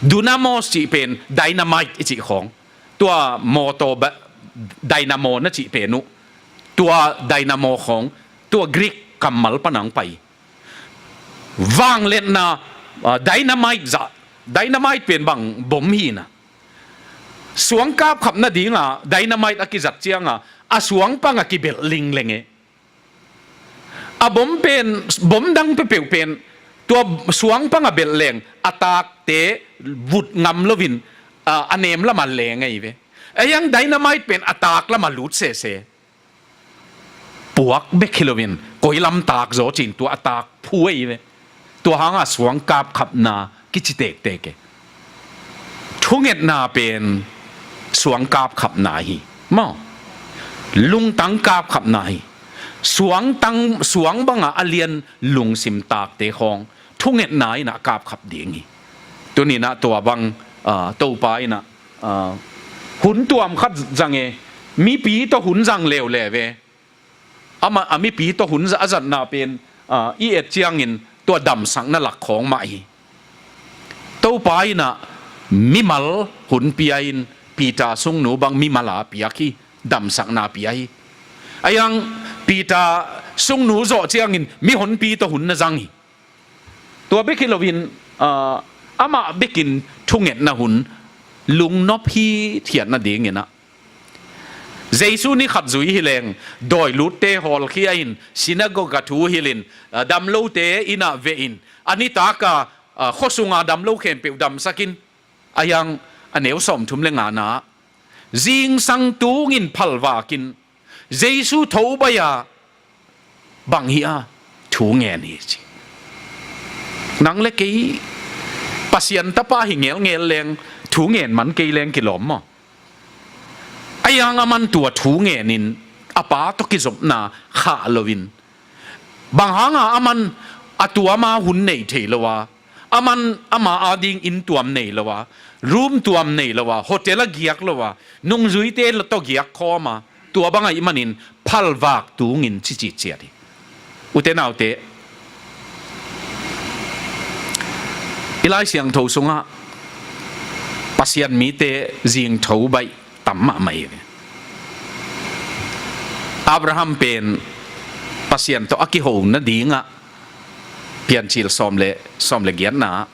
Dunamos cih pen dynamite i cih khawng. Tua motor ba-, dynamo na cih pen uh, tua dynamo khawng, tua Greek kammal pana hong pai. Vangliatna, ah, dynamite zah, dynamite pen bang bom hi na. Suangkap khap nadinga dynamite a kizat cianga, a suang panga kibelh lingleng e. A bom pen, bom dang peuhpeuh pen, tua suang panga belh leng, a takte vut ngam loin, ah, a nem lama leng ahi ve. A yang dynamite pen a tak lama lut sese. Puak bek hi loin, koi lam tak zaw cin tua a tak phu ahi ve. Tua hanga suangkap khapna kici tektek e. Thungetna pen suangkap khapna hi. Maw? Lungtang kap khapna hi. Suangtang, suang banga a lian lungsim takte khawng thungetna in a kap khap ding hi. Tuni-in ah tua bang, ah, Topa in ah, ah, hun tuam khat zang e, mipi tawh hun zang leuleu e. Amah a mipi tawh hun za-, a zatna pen, ah, i et ciangin tua damsakna lak khawng mah hi. Topa in ah mimal hun pia-in Peter sungnu bang mimal a piak hi, damsakna pia hi. A yang Peter sungnu zawh ciangin mihonpi tawh hun na zang hi. Tua bek hi loin, ah, amah bekin thungetna hun lungnop hithiat nadingin ah, Jesu ni khat zui hi leng, dawi lutte hawlkhia in, synagogue ah thu hilhin, ah, damlote inn ah vehin, a nitaka, ah, khuasunga damlo khempeuh damsakin, a yang a neu sawmthum le ngana ah, zingsang tungin phalvakin, Jesu tho baih a, bang hi a, thu ngen hi ci. Nang le kei Pasian tapa hi ngelngel leng, thu ngen man kei leng kilawm maw? A yang aman tua thu ngenin a Pa tawh kizopna khah loin, bang hanga aman a tuama hun nei thei lo a, aman ama ading inn tuam nei lo a, room tuam nei lo a, hotel a giak lo a, nungzuite tawh giak khawm a, tua bang ahih manin phalvak tungin cici ciat hi. Ute naute, i Lai Siangtho sungah Pasian mite zingtho baih tam mahmah hi ve. Abraham pen Pasian tawh a kiho nadingah Piancil sawm le, sawm le giatna ah,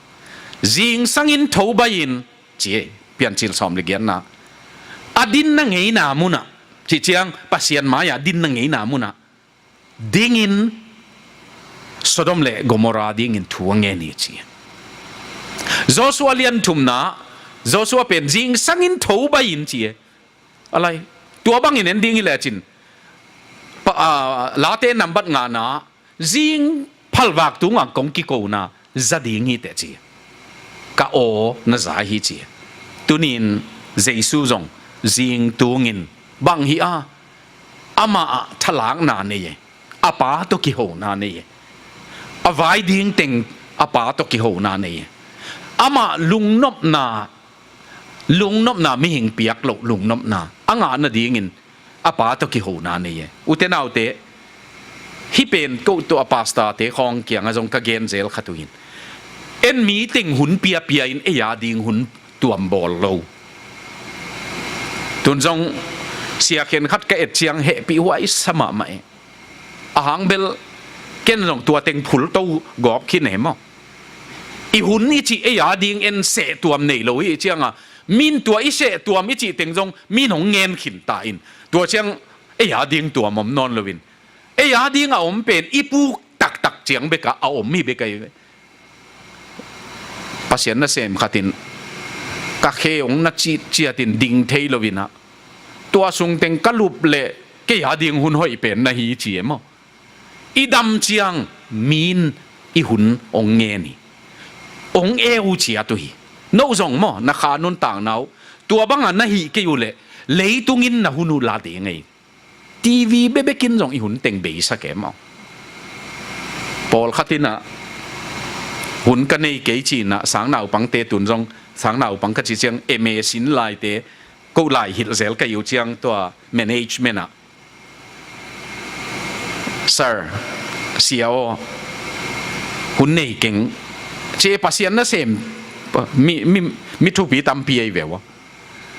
Zingsangin tho bai-in, ci e, Piancil sawm le giatna. A dinna ngeina munah, cih ciang Pasian mai-ah dinna ngeina munah dingin Sodom le Gomorrah dingin thu a ngen hi ci. Joshua lian thumna, Joshua pen zingsangin tho bai-in ci e. A lai, tua bangin en ding hi lecin, pa, a, Late nambat ngana, zing phalvak tungah kong kikona za ding hi teh ci. Ka aw na za hi ci. Tunin Jesu zong zing tungin bang hi a, amah ah thalakna nei e, a Pa tawh kihona nei e. A vai ding teng a Pa tawh kihona nei e. Amah lungnopna, lungnopna mihing piak loh lungnopna a ngah nadingin a Pa tawh kihona nei e. Ute naute, hih pen ko tawh a pastor-te khawng kiangah zong ka gen zel khat uh hi. En mi teng hun piapia in ei a ding hun tuam bawl lo. Tun zong sia khen khat ka et ciang hehpih huai sa mahmah e. Ahang bel ken zong tua teng phulto gawp khin e maw. I hun i cih ei a ding en seh tuam nei lo hi ciangah, min tua i seh tuam i cih teng zong min hong ngen khin ta in, tua ciang ei a ding tuam om nawn loin, ei a ding a om pen i puk taktak ciang bekah a om hi bek ahi ve. Pasian nasem khatin ka khe hong na citciatin ding thei loinah, tua sung teng ka lup leh kei a ding hun hoih pen na hi ci e maw. I dam ciang min i hun hong ngen hi. Hong eu ciat uh hi. No zong maw, na kha nuntakna uh tua bangah na hih kei uh leh leitungin na hun uh la ding ei. TV bebekin zong i hun teng beisak e maw. Pawlkhat inah hun ka nei kei cinah sangnaupangte, tun zong sangnaupang ka ci ciang M A sin laite, ko lai hilh zel ka hi uh ciang tua management ah, "Sir, sia aw, hun nei keng," ci e. Pasian nasem mi, mi, mi thupi tampi ei ve uh a.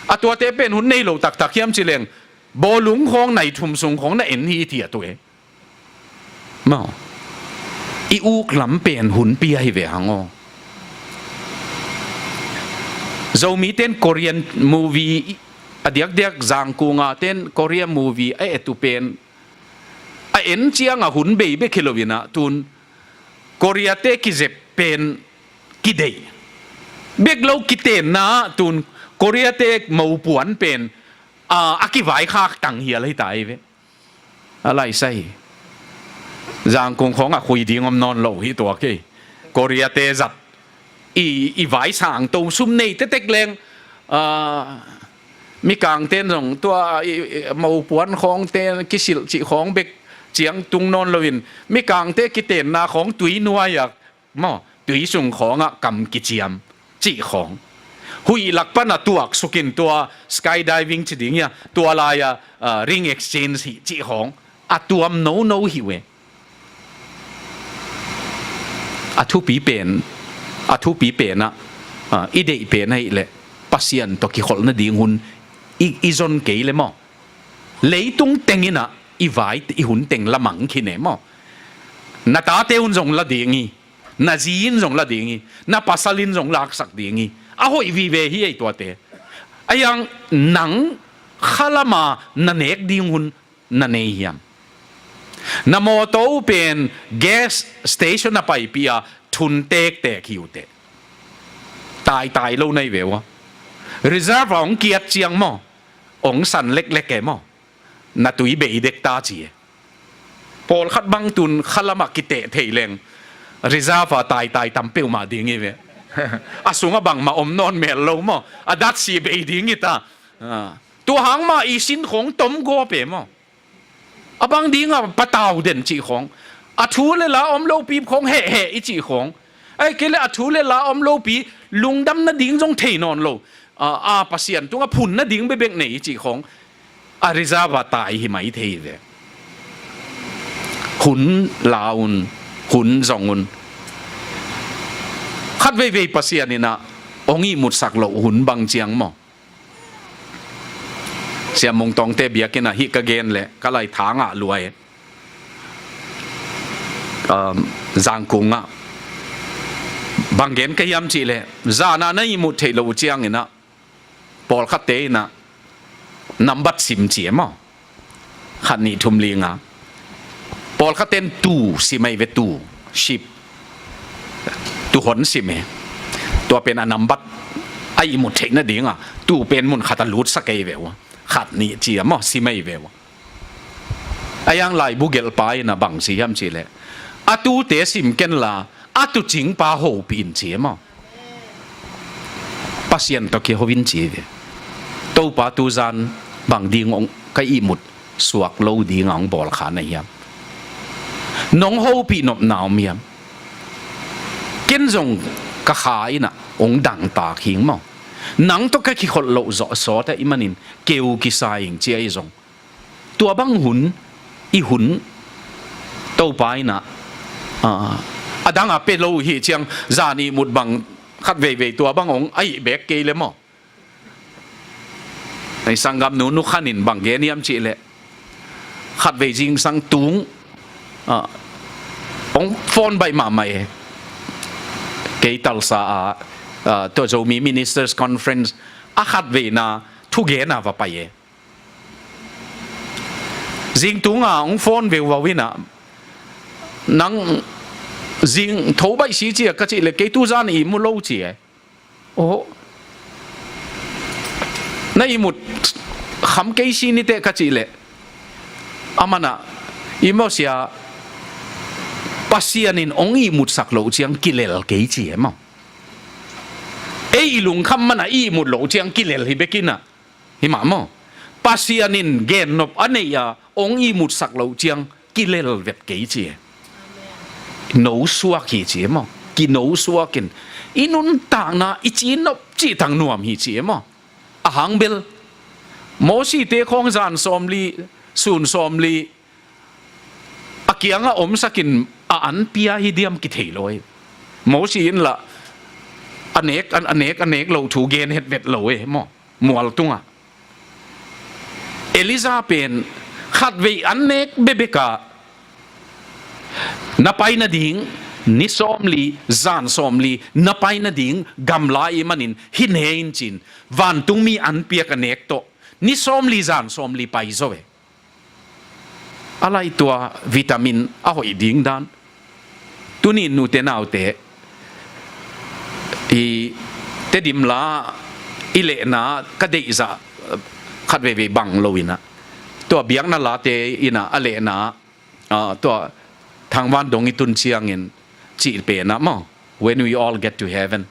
A tuate pen hun nei lo taktak hiam ci leng, bawlung khawng nai thum sung khawng na en hi ti a tu e. Maw. I uk lam pen hun pia hi ve hang aw. Zomi ten Korean movie, a diakdiak Zangkunga ten Korea movie a et uh pen, a en ciangah hun bei bek hi loinah tun Korea te kizep pen kideih bek lo kitenna ah tun Korea te mopuan pen, a, a kivaikhak tang hial hi ta hi ve. A laisai. Zangkung khawngah khui ding om nawn lo hi tua kei. Korea te zat i, i vaisang to sum nei tetek leng, a, mikang ten zong tua i, i, mopuan khawng ten kisilh cih khawng bek ciang tung nawn loin, mikangte kitenna khawng tui nuai-ah maw, tui sung khawngah kam kiciam cih khawng, huih lak pana tuak sukin tua skydiving ci ding hia, tua lai-a, ah, ring exchange hi cih khawng a tuam nono hi uh e. A thupi pen, a thupi penah, ah, i deih pen ahih leh Pasian tawh kikholh nading hun i, i zon kei le maw, leitung tenginah i vai, i hun teng lamang khin e maw. Na tate hun zong la ding hi. Na zi in zong la ding hi, na pasal in zong laksak ding hi. A hoih vive hi ei tuate. A hiang nang khalama na nek ding hun na nei hiam? Na mawtaw uh pen gas station a paipih a thun tektek hi uh teh. Taitai lo na hi ve uh a. Reserve a hong kiat ciang maw, hong san leklek e maw. Na tui bei dek ta ci e. Pawlkhat bang tun khalamah kiteh thei leng reserve a taitai tam peuhmah ding hi ve. A sungah bangmah om nawn mel lo maw. A datsi bei ding hi ta. Ah. Tua hang mah i sin khawng tom gawp e maw. A bang dingah patau den cih khawng. A thu le la om lopi khawng hehheh i cih khawng. Ahih kei leh a thu le la om lopi lungdam nading zong thei nawn lo. A, a Pasian tungah phun nading bebek nei i cih khawng. A reserve a tai hi mai thei ve. Hun la un, hun zong un. Khat veivei Pasian inah hong ihmutsak loh hun bang ciang maw. Sia Mung Tawngte biakinn ah hih ka gen leh ka lai tha ngah lua e. Um, Zangkung ah Bang gen ka hiam cihleh, zan a na ihmut theih loh uh ciangin ah, pawlkhatte in ah nambat sim ci e maw? Khat, nih, thum, li, nga. Pawlkhatte in tuu sim ahi ve, tuu, sheep. Tuu hon sim e. Tua pen a nambat a ihmut theih nading a, tuu pen mun khat a lutsak ahi ve uh a. Khat, nih, ci a maw, sim ahi ve uh a. Ahi hang laibu gelhpa in ah bang ci hiam cihleh, a tuute sim kenla, a tuucingpa hopih in ci e maw? Pasian tawh kiho in ci e ve. Topa tuzan bang ding hong ka ihmut suak lo ding a hong bawlkha na hiam? Nong hopih nopna om hiam? Ken zong ka kha in ah hong dangtak hing maw? Nang tawh ka kikholh loh zawh sawt ahih manin keu kisa ing ci ahi zong, tua bang hun, i hun, Topa in ah, ah, a dang a pia lo uh hi ciang, zan ihmut bang khat veivei tua bang hong ahih bek kei le maw? Ei sanggamnu Nu Khan in bang gen hiam cihleh, khat vei zingsang tung, ah, hong phone baih mahmah e. Kei Tulsa a, ah, tua Zomi Ministers Conference a khat veina thugen a va pai e. Zingtung a hong phone ve uh a, uh in ah, nang zing tho baih si ci a ka cihleh, kei tuzan ihmu lo ci e. Oh, na ihmut kham kei si ni teh ka cihleh, aman ah, i maw sia, Pasian in hong ihmutsak loh ciang kilel kei ci e maw? Ei i lungkham man ah i ihmut loh ciang kilel hi bek in ah, hi mah maw? Pasian in gennop a neih a hong ihmutsak loh ciang kilel vet kei ci e. No suak hi ci e maw? Kino suak in, i nuntakna i ci nop cih tang nuam hi ci e maw? A hang bel, Mosite khawng zan sawmli, sun sawmli, a kiangah omsak in a an pia hi diam kithei lo e. Mosi in lah a nek, a nek, a nek loh thu gen het vet lo e maw? Mual tungah. Elijah pen khatvei an nek bekbek a, na pai nading ni sawmli, zan sawmli, na pai nading gamla ahih manin hih ne in ci-in, vantungmi an piak a nek tawh ni sawmli, zan sawmli pai zaw e. A lai tua vitamin a hoih ding dan. Tuni-in ute naute, i Tedim la i lehna ka deihzah khat veivei bang lo in ah, tua biakna late in ah a lehna, ah, tua thangvan dong i tun ciangin cih pen ah maw, when we all get to heaven.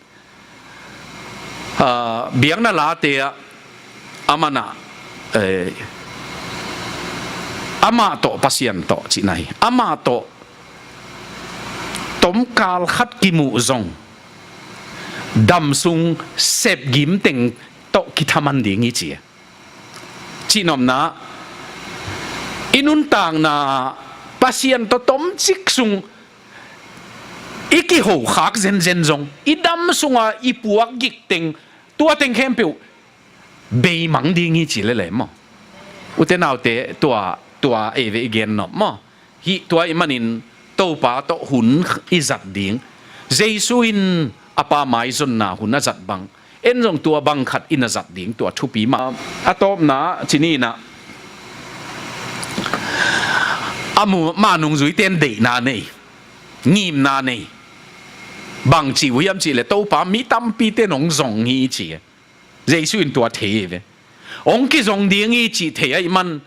Ah, biakna late ah, aman ah, eh, amah tawh, Pasian tawh cihna hi. Amah tawh tomkal khat kimuh zong, damsung sepgim teng tawh kithaman ding hi ci e. Cihnopna, i nuntakna Pasian tawh tomcik sung i kihokhak zenzen zong, i dam sunga i puak gik teng, tua teng khempeuh beimang ding hi ci lele maw? Ute naute, tua, tua ei ve i gen nop maw? Hih tua ahih manin Topa tawh hun i zat ding. Jesu in a Pa maizonna hun a zat bang, en zong tua bang khat i na zat ding, tua thupi mah. A tawpna cih ni-in ah, a mu, mah nungzuite in deihna nei, ngimna nei. Bang ci uh hiam cihleh, Topa mi tampite in hong zong hi ci e. Jesu in tua thei hi ve. Hong kizong ding hi cih thei ahih man,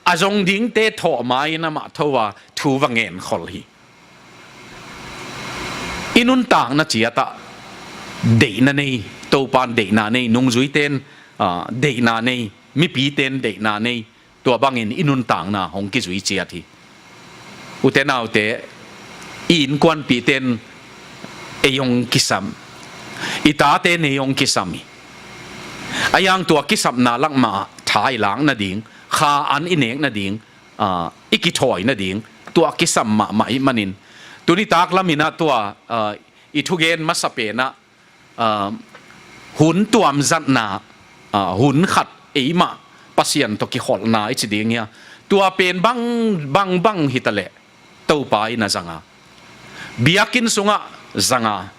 a zong dingte thawh ma-in amah tho a thu va ngen khol hi. I nuntakna ciat ah deihna nei, Topa in deihna nei, nungzuite in, ah, deihna nei, mipite in deihna nei, tua bangin i nuntakna hong kizui ciat hi. Ute naute, i innkuanpihte in ei hong kisam, i tate in ei hong kisam hi. Ahi hang tua kisapna lak mah tha i lak nading, kha an i nek nading, ah, i kithawi nading, tua kisam mahmah ahih manin, tuni taklam in ah tua, ah, i thugen masa pen ah, ah, hun tuamzatna, ah, hun khat eimah Pasian tawh kikholhna i ci ding hi a, tua pen bang, bang, bang hi ta leh Topa in a zang a, biakinn sungah zang a,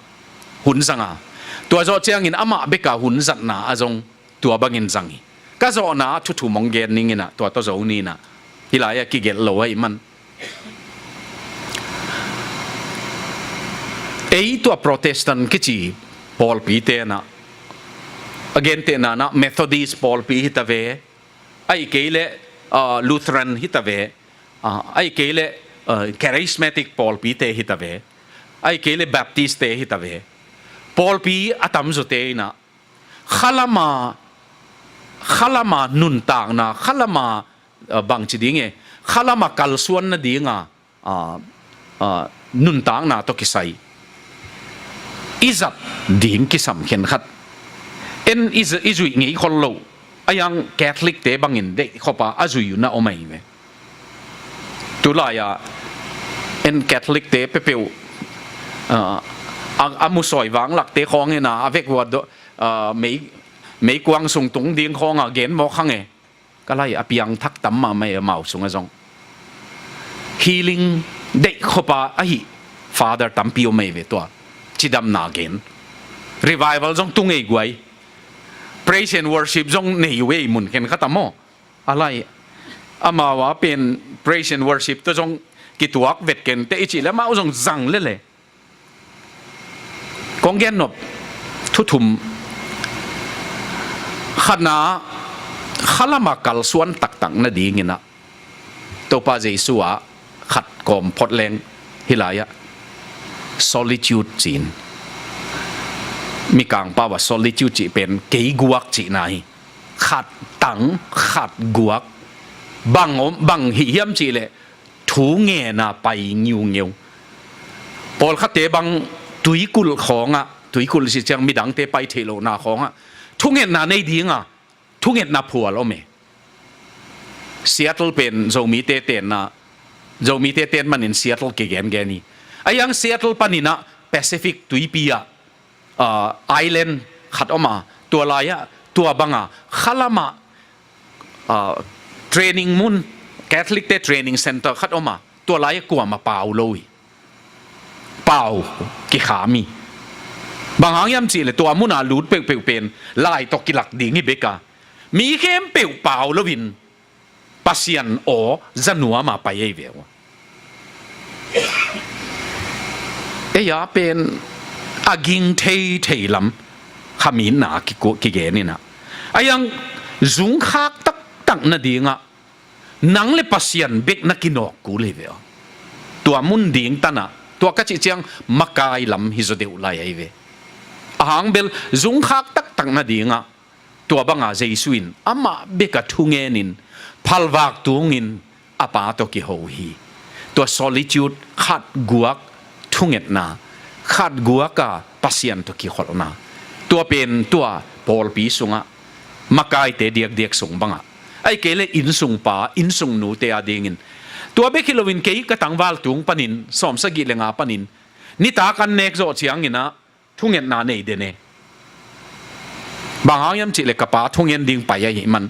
hun zang a, tua zawh ciangin amah bek a hun zatna ah zong tua bangin zang hi. Ka zawhna ah thu thum hong gen ning in ah, tua tawh zo ni in ah, hih lai-ah kigelh lo ahih man. Ei tua Protestant kici pawlpite in ah, a gentehna in ah Methodist pawlpi hi ta ve, ahih kei leh, ah, Lutheran hi ta ve, ah, ahih kei leh, ah, Charismatic pawlpite hi ta ve, ahih kei leh Baptistte hi ta ve. Pawlpi a tamzawte in ah khalam a, khalam a nuntakna, khalam a, ah, bangci ding e, khalam a kalsuan nading a, ah, ah, nuntakna tawh kisai i zat ding kisam khenkhat. En i zu-, i zuih ngei khol lo, a yang Catholic-te bangin deih khop a a zui uh na om ahi ve. Tu lai-ah en Catholic-te peuhpeuh, ah, a, a musawi vanglakte khawng in ah, a vek uh a do-, ah, mei, meikuang sung tung ding khawng a gen mawk hang e. Ka lai a piangthak tam mahmah e, amau sungah zong. Healing deih khop a ahi Father tampi om ahi ve tua. Cidamna gen. Revival zong tu ngei guai. Praise and worship zong nei uh ei mun khenkhat a maw. A lai, amau a pen praise and worship tawh zong kituak vet kei inteh i cih leh amau zong zang lel e. Kong gen nop thu thum. Khatna, khalam a kalsuan taktak nading in ah, Topa Jesu ah khat kawm phot leng hih lai-ah solitude ci-in. Mikang pau ah solitude cih pen kei guak cihna hi. Khat tang, khat guak. Bang om, bang hih hiam cih leh thu ngen a pai ngiungeu. Pawlkhatte bang tuikulh khawng ah, tuikulh i cih ciang midangte pai theih lohna khawng ah thungetna nei ding a, thungetna phual om e. Seattle pen Zomite tenna, Zomite ten manin Seattle kigengen hi. A yang Seattle panin ah Pacific tuipi ah, ah, island khat om a, tua lai-ah, tua bang a, khalam ah, ah, training mun, Catholic-te training center khat om a, tua lai-ah kuamah pau lo hi. Pau kikham hi. Bang hang hiam cih leh tua mun a lut peuhpeuh pen lai tawh kilak ding hi bek a, mi khempeuh pau lo-in Pasian aw za nuam a pai ahi ve uh. Ei a pen a ging theithei lam khamitna kiku-, kigen in ah, a yang zungkhak taktak nading ah nang le Pasian bek na kinawk kul hi ve uh. Tua mun ding tan ah, tua ka cih ciang makai lam hi zaw deuh lai ahi ve. A hang bel zungkhak taktak nading ah, tua bang a Jesu in amah bek a thungen in phalvak tungin a Pa tawh kiho hi. Tua solitude, khat guak thungetna, khat guak a Pasian tawh kikholhna. Tua pen tua pawlpi sungah makaite diakdiak sung bang ah, ahih kei leh innsungpa, innsungnute a dingin. Tua bek hi loin kei ka tangval tung panin, sawmsagih le nga panin, nitak an nek zawh ciangin ah thungetna nei den e. Bang hang hiam cih leh ka pa thungen ding pai ahih man.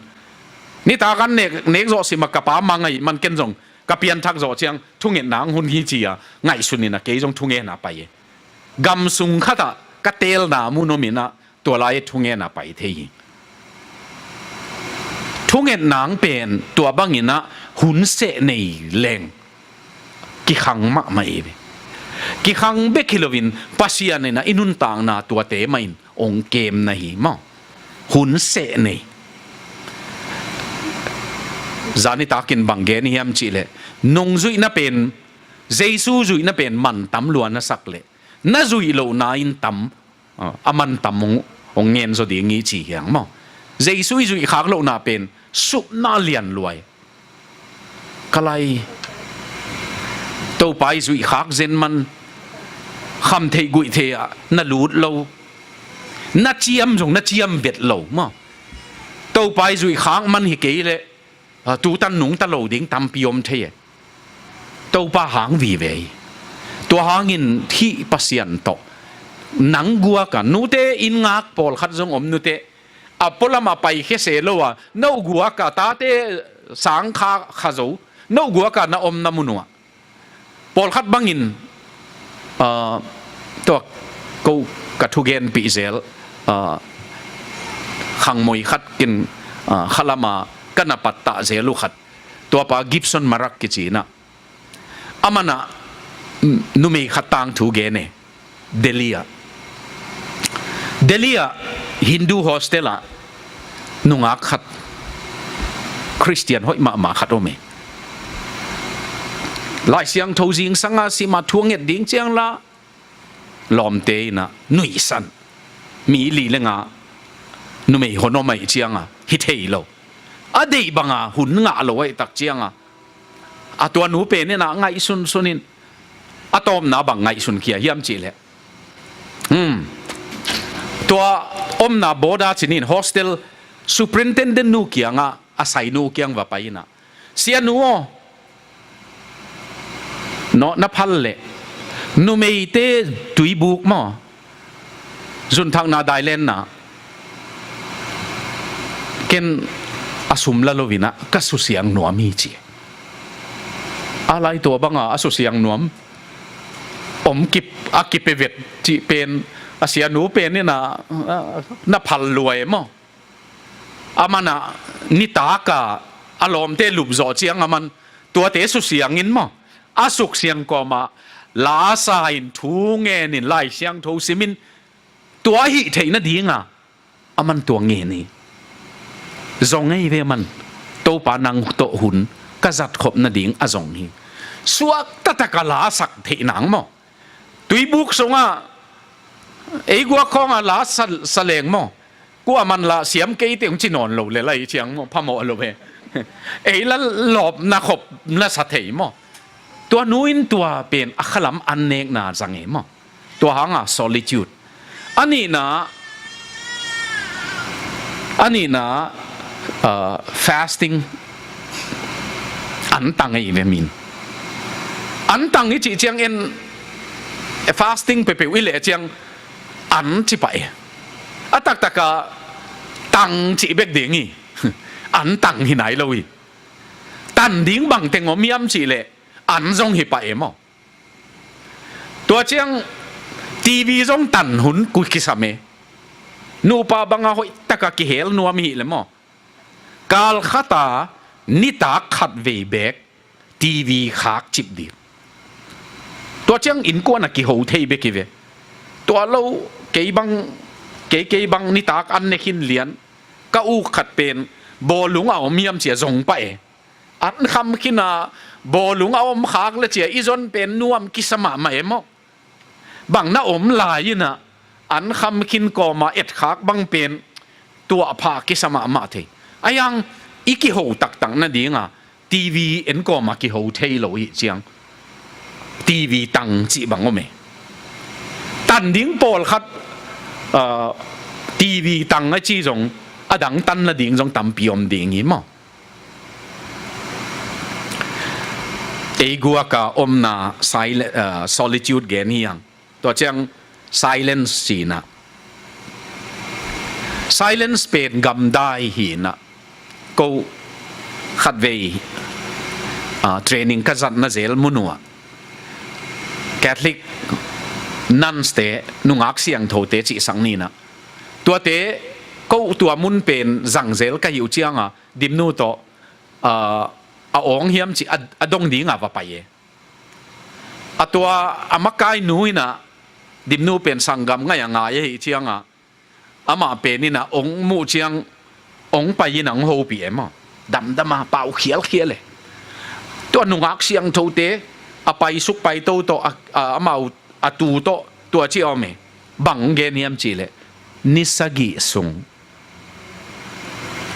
Nitak an nek, nek zawh sim a ka pa mang ahih man, ken zong ka pianthak zawh ciang thungetna hong hun hi ci-a ngaihsun in ah kei zong thungen a pai e. Gam sung khat ah ka teelna mun om in ah tua lai-ah thungen a pai thei hi. Thungetna pen tua bangin ah hun seh nei leng kikhang mahmah hi ve. Kikhang bek hi loin Pasian in ah i nuntakna tuate mah in hong kemna hi maw. Hun seh nei. Zani takin bang gen hiam cih leh, nungzuihna pen, Jesu zuihna pen man tam lua na sak leh, na zuih lohna in tam, a, a man tam hong, hong ngen zaw ding hi ci hi hang maw. Jesu i zuih khak lohna pen supna lian lua hi. Ka lai, Topa i zuih khak zen man, kham theih guih theih ah na lut lo, na ciam zong na ciam vet lo maw. Topa i zuih khak man hi kei leh, a, tu tan nungta lo ding tampi om thei e. Topa hang vive hi. Tua hangin hih Pasian tawh nang guak a, nute inn ngak pawlkhat zong om, nute a pualam a paikhia se lo a, no guak a, tate sang kha, kha zo, no guak a na omna mun uh ah. Pawlkhat bangin, ah, tua, ko, ka thugenpih zel, ah, khangmoi khat kin, ah, khalama ka na pattah zel uh khat, tuapa Gibson Marak kici inah, amanah numei khat tangthu gen e. Delhi ah, Delhi ah Hindu hostel ah nungak khat, Khristian hoih mahmah khat om e. Lai Siangtho zingsanga simah thu a nget ding ciang la, lawmte inah nuihsan. Mi li le nga numei hon om ahih cianga hi thei lo. A deih banga hun ngah lo ahih tak cianga, a tua nu pen inah ngaihsunsun in, a tawpna bang ngaihsun khia hiam cihleh, hmm, tua omna board ah cinin hostel superintendent nu kiangah, a sainu kiang va pai inah, "Sianu aw, no, na phal leh numeite tuibuk maw, zunthakna dailenna, ken a sum la lo inah ka susiang nuam hi," ci. A lai tua banga a susiang nuam om kip, a kipe vet cih pen, a sianu pen inah, ah, na phal lua e maw. Amanah nitaka a lawmte lupzawh ciang aman tuate susiangin maw, a suksiang kawmah la sa in, thu ngenin, Lai Siangtho simin, tua hih theih nadinga aman tua ngen hi. Zong ei ve aman, "Topa, nang tawh hun ka zatkhop nading a zong hi." Suak taktak a la sak theih nang maw. Tuibuk sungah ei guak khawngah la sa, sa leng maw, kuaman la siam kei teh hong ci nawn lo le lai ciang maw, phamawh lo ve. Ei la lawpna khop na sa thei maw. Tua nu in tua pen a khalam an nekna zang e maw. Tua hanga solitude. A nihna, a nihna, ah, fasting, an tang ei ve min. An tang i cih ciang en, fasting peuhpeuh i leh ciang an ci pah e. A taktaka tang cih bek ding hi. An tang hi nai lo hi. Tan ding bangteng om hiam cihleh an zong hi pah e maw. Tua ciang TV zong tan hun kul kisam e. Nupa banga hoihtaka kihel nuam hi le maw. Kal khata nitak khat vei bek TV khak cip ding. Tua ciang innkuan a kiho thei bek hi ve. Tua lo, kei bang, kei, kei bang nitak an ne khin lian. Ka uk khat pen bawlung a om hiam cia zong pah e. An kham khin a bawlung a om khak le cia i zon pen nuam kisa mahmah e maw. Bang na om lai inah an kham khin kawma etkhak bang pen tuahpha kisa mahmah thei. A yang i kiho taktak nadinga TV en kawma kiho thei lo hi ciang TV tang cih bang om e. Tan ding pawlkhat, ah, TV tang a ci zong a dang tan nading zong tampi om ding hi maw. Ei guaka omna sile-, ah, solitude gen hi ang. Tua ciang silence ci inah. Silence pen gamdai hi inah. Ko khatvei, ah, training ka zatna zel mun uh ah Catholic nuns te, nungak siangthote cihsak ni inah. Tuate ko tua mun pen zangzel ka hi uh cianga Dimnu tawh, ah, a awng hiam cih a, a dong dinga va pai e. A tua a makai nu inah Dimnu pen sanggam ngai a ngai ahi cianga amah pen inah ong muh ciang ong pai inah ong hopih e maw. Damdama pau khialkhial e. Tua nungak siangthote a paisuk paito tawh a, a, amau a tu tawh tua ci a om e. Bang gen hiam cihleh ni sagih sung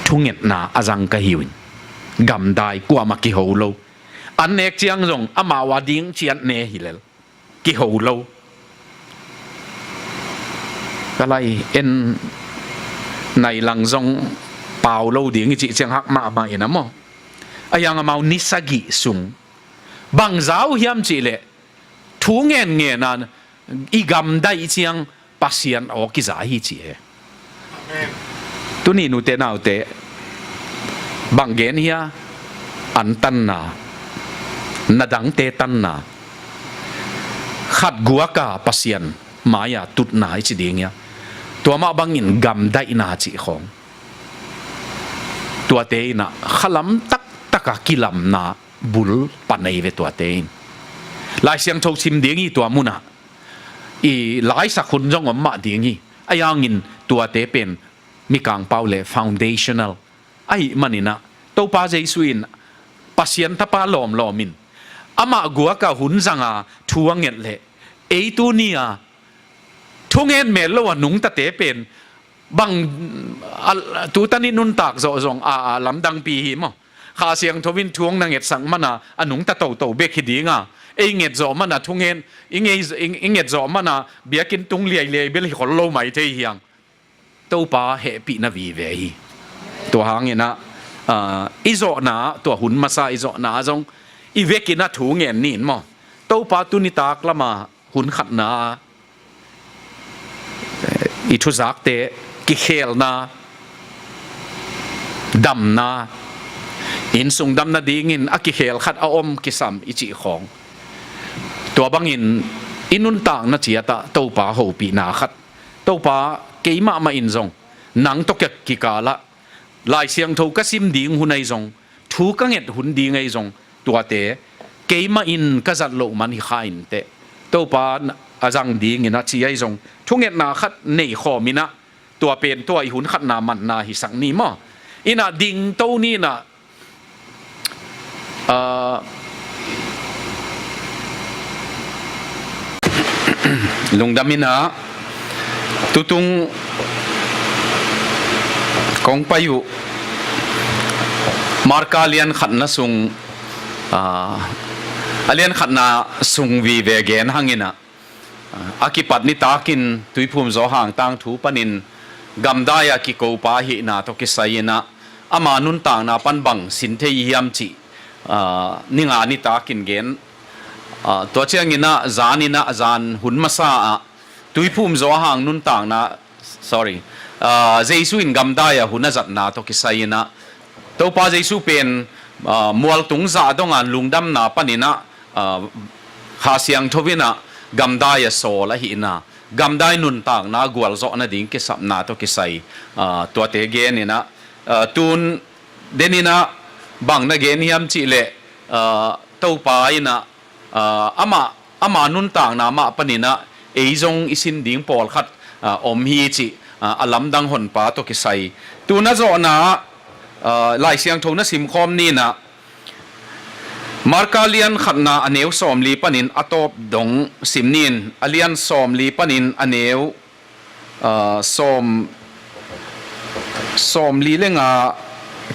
thungetna a zang ka hi uh in. Gamdai, kuamah kiho lo. An nek ciang zong amau a ding ciat ne hi lel. Kiho lo. Ka lai en nai lang zong pau lo ding i cih ciang hak mahmah inah maw. A yang amau ni sagih sung bang za uh hiam cihleh thu ngen ngen a i gamdai ciang Pasian aw kiza hi ci e. Amen. Tuni nute naute, bang gen hia, an tanna, na dangte tanna, khat guaka Pasian mai-a tutna i ci ding hia, tua mah bangin gamdaihna cih khawng, tuate in ah khalam taktaka kilamna bul pan ahi ve tuate in. Lai Siangtho sim ding hi tua munah, i laisak hun zong om mah ding hi. Ahi hangin tuate pen mikangpau le foundational ahih manin ah, Topa Jesu in Pasian Tapa lawmlawm in amah guaka hun zanga thu a nget leh, ei tuni-a thungen mel lo a nungtate pen bang, a, tutan i nuntak zawh zong a, a lamdangpi hi maw. Kha Siangtho in thu hong na ngetsak mana a nungta toto bek hi dinga, ei nget zawh mana thungen, i ngei, i, i nget zawh mana biakinn tung liailiai bel hi khol lo mai thei hi hang. Topa hehpihna vive hi. Tua hangin ah, ah, i zawhna, tua hun masa i zawhna zong i vekin ah thu ngen ni in maw. Topa tuni tak lama hun khatna, eh, i thuzakte kikhelna, damna, innsung damna dingin a kikhel khat a om kisam i cih khawng. Tua bangin i nuntakna ciatah Topa hopihna khat, Topa, kei mahmah in zong nang tawh kikalah Lai Siangtho ka sim ding hun ahi zong, thu ka nget hun ding ahi zong, tuate keimah in ka zat loh man hi kha inteh, Topa a zang dingin a ci ahi zong, thungetna khat nei khawm in ah, tua pen tua i hun khatna manna hisak ni maw. In ah dingto ni in ah, ah, lungdam in ah, tutung kong pai uh Marka lian khatna sung, ah, a lian khatna sung vive gen hang in ah, a kipat nitakin Tuiphum Zawhang tangthu panin gamdai-a kikopa ahihna tawh kisai in ah, ama nuntakna pan bang sin thei hiam cih, ah, ni nga nitakin gen. Ah, tua ciangin ah zan in ah, zan hun masa ah Tuiphum Zawhang nuntakna, sorry, ah, Jesu in gamdai-a hun a zatna tawh kisai in ah, Topa Jesu pen, ah, mualtung zah donga lungdamna panin ah, ah, Kha Siangtho in ah gamdai-a sawl ahihna, gamdai nuntakna gualzawh nading kisapna tawh kisai, ah, tuate gen in ah, ah, tun den in ah bang na gen hiam cih leh, ah, Topa in ah, ah, amah, ama nuntakna mah panin ah ei zong i sin ding pawlkhat, ah, om hi cih, ah, a lamdang honpa tawh kisai. Tun a zawhna, ah, Lai Siangtho na simkhawm ni in ah, Marka lian khatna a neu sawmli panin a tawp dong sim ni in, a lian sawmli panin a neu, ah, sawm, sawmli le nga,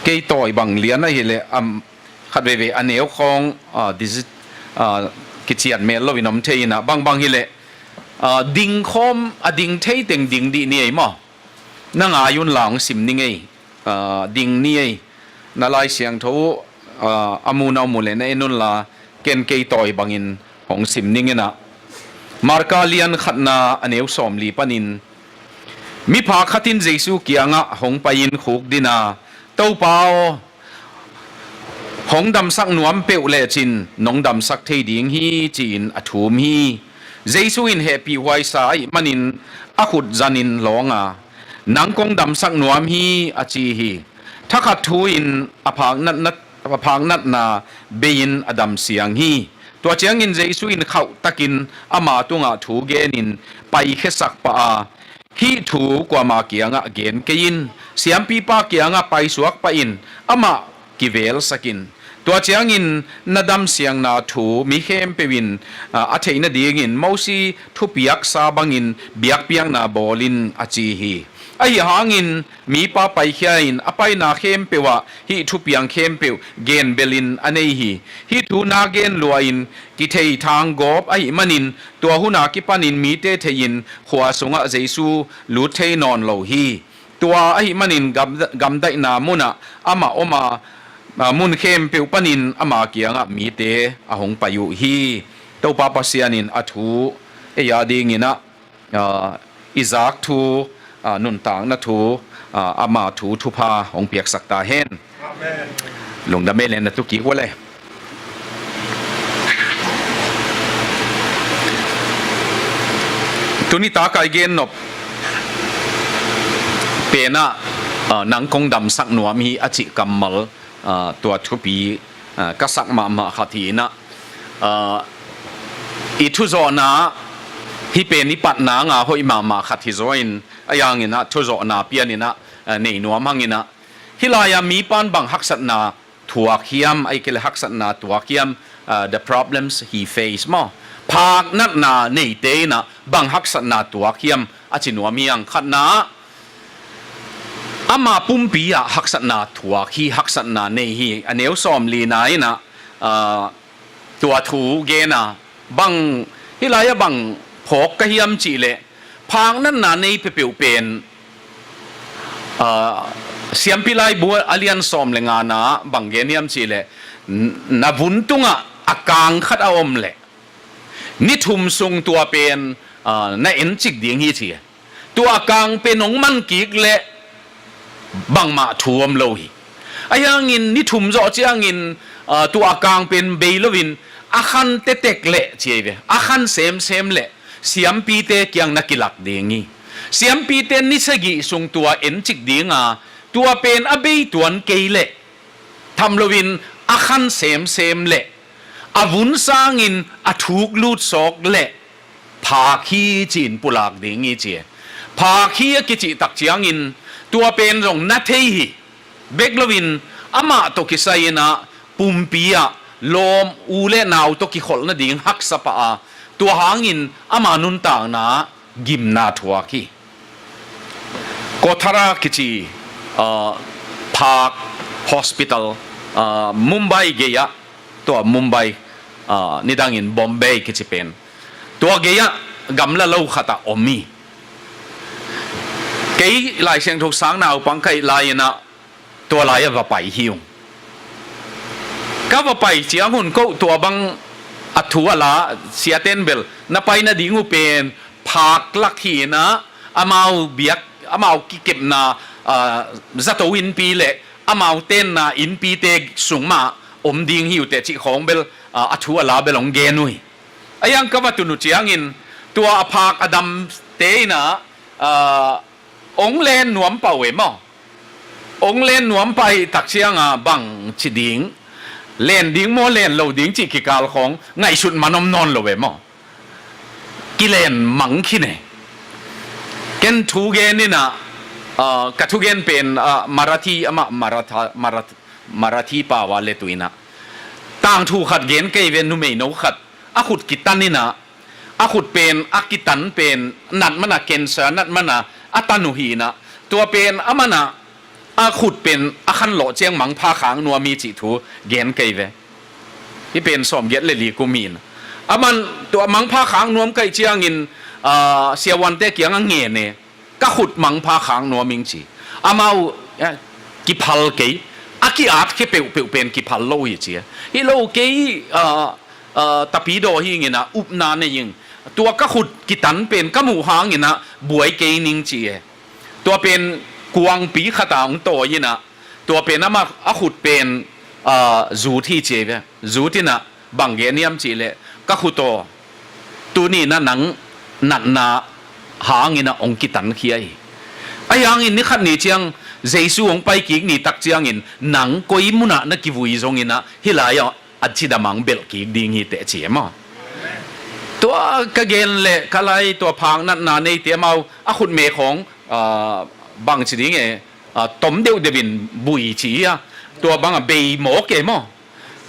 kei tawi bang lian ahih leh, am, khat veivei a neu khawng, ah, digit, ah, kician mel lo in om thei in ah, bangbang hi leh, ah, ding khawm, a ding thei teng ding dih ni ei maw. Na ngai un la hong sim ni ngei, ah, ding ni ei. Na Lai Siangtho, ah, a mu na om uh leh na en un la, ken kei tawi bangin hong sim ning in ah. Marka lian khatna a neu sawmli panin, miphak khat in Jesu kiangah hong pai-in khukdin a, Topa aw, hong damsak nuam peuh lecin nong damsak thei ding hi, ci-in a thum hi. Jesu in hehpihhuaisa ahih manin a khut zanin lawng a, nang kong damsak nuam hi, a ci hi. Thakhat thu-in a phaknatna, a phaknatna bei-in a damsiang hi. Tua ciangin Jesu in khauhtakin ama tungah thu genin, paikhiasak pah a, hih thu kuama kiangah gen kei in, siampipa kiangah paisuak pah in, amah kivelsak in. Tua ciangin na damsiangna thu mi khempeuh in, ah, a theih nadingin Mosi thupiaksa bangin biakpiakna bawl in, a ci hi. Ahi hangin mipa paikhia-in a paina khempeuh ah hih thupiang khempeuh genbelin a nei hi. Hih thu na gen lua-in kithei thanggawp ahih manin tua hun a kipanin mite thei-in khua sungah Jesu lut thei nawn lo hi. Tua ahih manin gam, gamdaihna munah amah om a, a, mun khempeuh panin ama kiangah mite a hong pai uh hi. Topa Pasian in a thu ei a dingin ah, a, i zak thu, a, nuntakna thu, a, ama thu thupha hong piaksak ta hen. Amen. Lungdam ei le, na tu kik uh le. Tuni taka i gen nop penah, ah, nang kong damsak nuam hi a cih kammal, ah, tua thupi, ah, ka sak mahmah khat hi inah, ah, i thuzawhna hih pen i patna nga hoih mahmah khat hi zaw in, a yanginah thuzawhna pianinah, ah, nei nuam hanginah, hih lai-a mipan bang haksatna thuak hiam, ahih kei leh haksatna tuak hiam, ah, the problems he face maw? Phak natna neite inah bang haksatna tuak hiam a ci nuam hi ang. Khatna, ama pumpi ah haksatna thuak hi, haksatna nei hi. A neu sawmlina inah, ah, tua thu gen a, bang hih lai-ah bang phawk ka hiam cih leh, phak natna nei peuhpeuh pen, ah, Siampi Laibu a lian sawm le ngana bang gen hiam cih leh, n-, na vun tungah a kang khat a om leh ni thum sung tua pen, ah, na en cik ding hi ci. Tua a kang pen hong man kik leh bangmah thu om lo hi. Ahi hangin ni thum zawh ciangin, ah, tua a kang pen bei loin a khan tetek leh ci ei ve, a khan semsem leh siampite kiang na kilak ding hi. Siampite ni sagih sung tua en cik ding a, tua pen a bei tuan kei leh, tham loin a khan semsem leh, a vun sangin a thuk lut sawk leh phak hi ci-in pulak ding hi ci. Phak hi a kicih tak ciangin tua pen zong na thei hi. Bek loin amah tawh kisai inah pumpi ah lawm, u le nau tawh kikholh nading haksa pah a, tua hangin ama nuntakna gimna thuak hi. Kothara kici, ah, phak hospital, ah, Mumbai gei-ah, tua Mumbai, ah, nidangin Bombay kici pen, tua gei-ah gamla lo khatah om hi. Kei Lai Siangtho sang naupang ka hih lai-inah tua lai-ah va pai hi ung. Ka va pai ciangun ko tua bang a thu a la, siaten bel na pai nading uh pen phak lak hi inah, amau biak, amau kikepna, ah, zato innpi le amau tenna innpite sung mah om ding hi uh teh cih khawng bel, ah, a thu a la bel hong gen uh hi. A yang ka va tun uh ciangin tua a phak a damte inah, ah, hong len nuam pah uh e maw? Hong len nuam pah ahih tak cianga bang ci ding, len ding maw, len lo ding cih kikal khawng ngaihsut man om nawn lo e maw? Kilen mang khin e. Ken thugen inah, ah, ka thugen pen, ah, Marathi amah, Maratha, Marath-, Marathi pau a let uh inah, tangthu khat gen kei ve, numeino khat a khut kitan inah, a khut pen, a kitan pen nat mana, cancer nat mana a tan uh hi inah, tua pen a mana a khut pen a khanlawh ciang mangpha khak nuam hi cih thu gen kei ve. Hih pen sawmgiat le li kum hi inah, a man tua mangpha khak nuam ka hih ciangin, ah, siavuante kiangah ngen e, ka khut mangpha khak nuam ing ci. Amau, eh, kiphal kei, a ki-at khe peuhpeuh pen kiphal lo hi ci. Hi lo kei, ah, ah, tapidaw hi ing inah upna nei ing. Tua ka khut kitan pen ka muh hang inah buai kei ning ci e. Tua pen kuangpi khatah hong tawi inah, tua pen amah a khut pen, ah, zut hi ci e ve. Zut inah bang gen hiam cih leh, ka khut aw, tuni inah nang natna hang inah hong kitankhia hi. Ahi hangin ni khat ni ciang Jesu hong pai kik ni tak ciangin nang koi munah na kivui zong inah hih lai-ah a cidam hang belh kik ding hi teh ci e maw? Tua ka gen leh ka lai, tua phak natna neite amau a khut me khawng, ah, bang ci ding e, ah, tom deuhdeuh in bui ci hi a, tua bangah bei mawk e maw?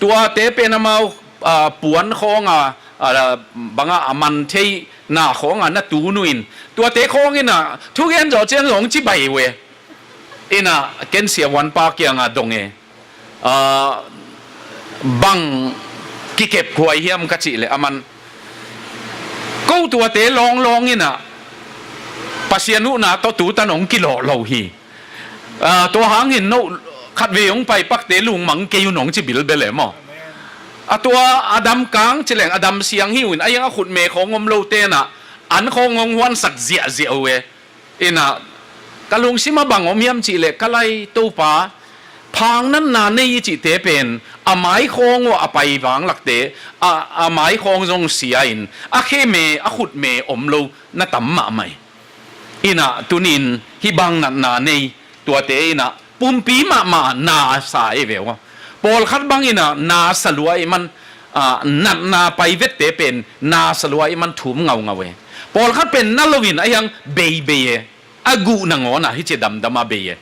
Tuate pen amau, ah, puan khawngah, ah, bangah a man theihna khawngah na tun uh in, tuate khawng inah thugen zawh ciang hong ci bai uh e. Inah ken siavuanpa kiangah dong e, ah, bang kikep huai hiam ka cih leh a man, ko tuate lawnglawng inah Pasian huhna tawh tutan hong kilawh lo hi. Ah, tua hangin no khatvei hong paipakte lungmang kei un hong ci bilbel e maw? A tua a dam kang ci leng a dam siang hi uh in, a yang a khut me khawng om lote inah an khawng hong huansak ziahziah uh e. Inah ka lungsim ah bang om hiam cih leh, ka lai Topa, phak natna nei i cihte pen a a maikhawng uh a pai vanglakte, a, a maikhawng zong sia in, a khe me, a khut me om lo na tam mahmah hi. Inah tunin hih bang natna nei tuate inah pumpi mahmah na sa ei ve uh a. Pawlkhat bang inah na sa lua ih man, ah, natna pai vette pen na sa lua ih man thum ngaungau e. Pawlkhat pen na loin a hiang beibei e. A guh nangawn ah hih ci damdam a bei e.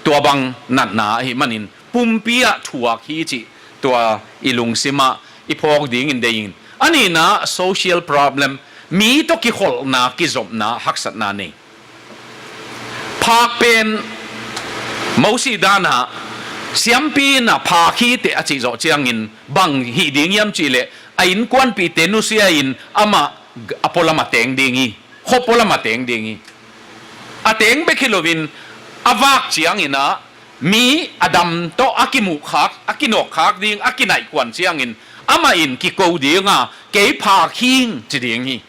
Tua bang natna ahih manin pumpi ah thuak hi cih tua i lungsim ah i phawk dingin deih in. A nihna social problem, mi tawh kikholhna, kizopna, haksatna nei. Phak pen Mosi danah siampi inah phak hi teh a cih zawh ciangin bang hih ding hiam cihleh a innkuanpihte nusia in amah a pualam a teng ding hi. Khuapualam a teng ding hi. A teng bek hi loin a vak cianginah mi a dam tawh a kimuhkhak, a kinawkkhak ding, a kinaihkuan ciangin amah in kiko dinga kei phak hing ci ding hi.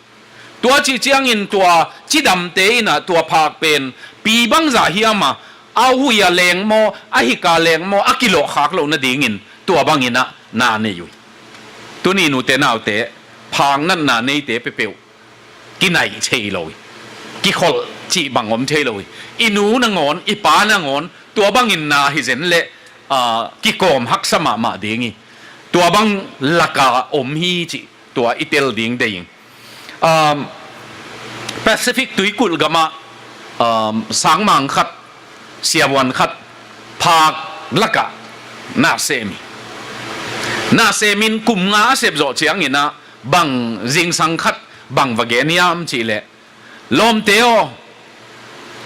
Tua cih ciangin tua cidamte inah tua phak pen pi bangzah hiam a, a huih a leng maw, a hika leng maw, a kilawhkhak loh nadingin tua banginah na nei uh hi. Tuni nute naute, phak natna neite peuhpeuh kinaih thei lo hi. Kikholh cih bang om thei lo hi. I nu nangawn, i pa nangawn tua bangin na hi zen leh, ah, kikawm haksa mahmah ding hi. Tua bang laka om hi cih tua i tel ding deih ing. Um, Pacific tuikulh gamah, um, sangmang khat, siavuan khat phak lakah na sem hi. Na semin kum nga a sep zawh cianginah bang zingsang khat bang va gen hiam cihleh, lawmte aw,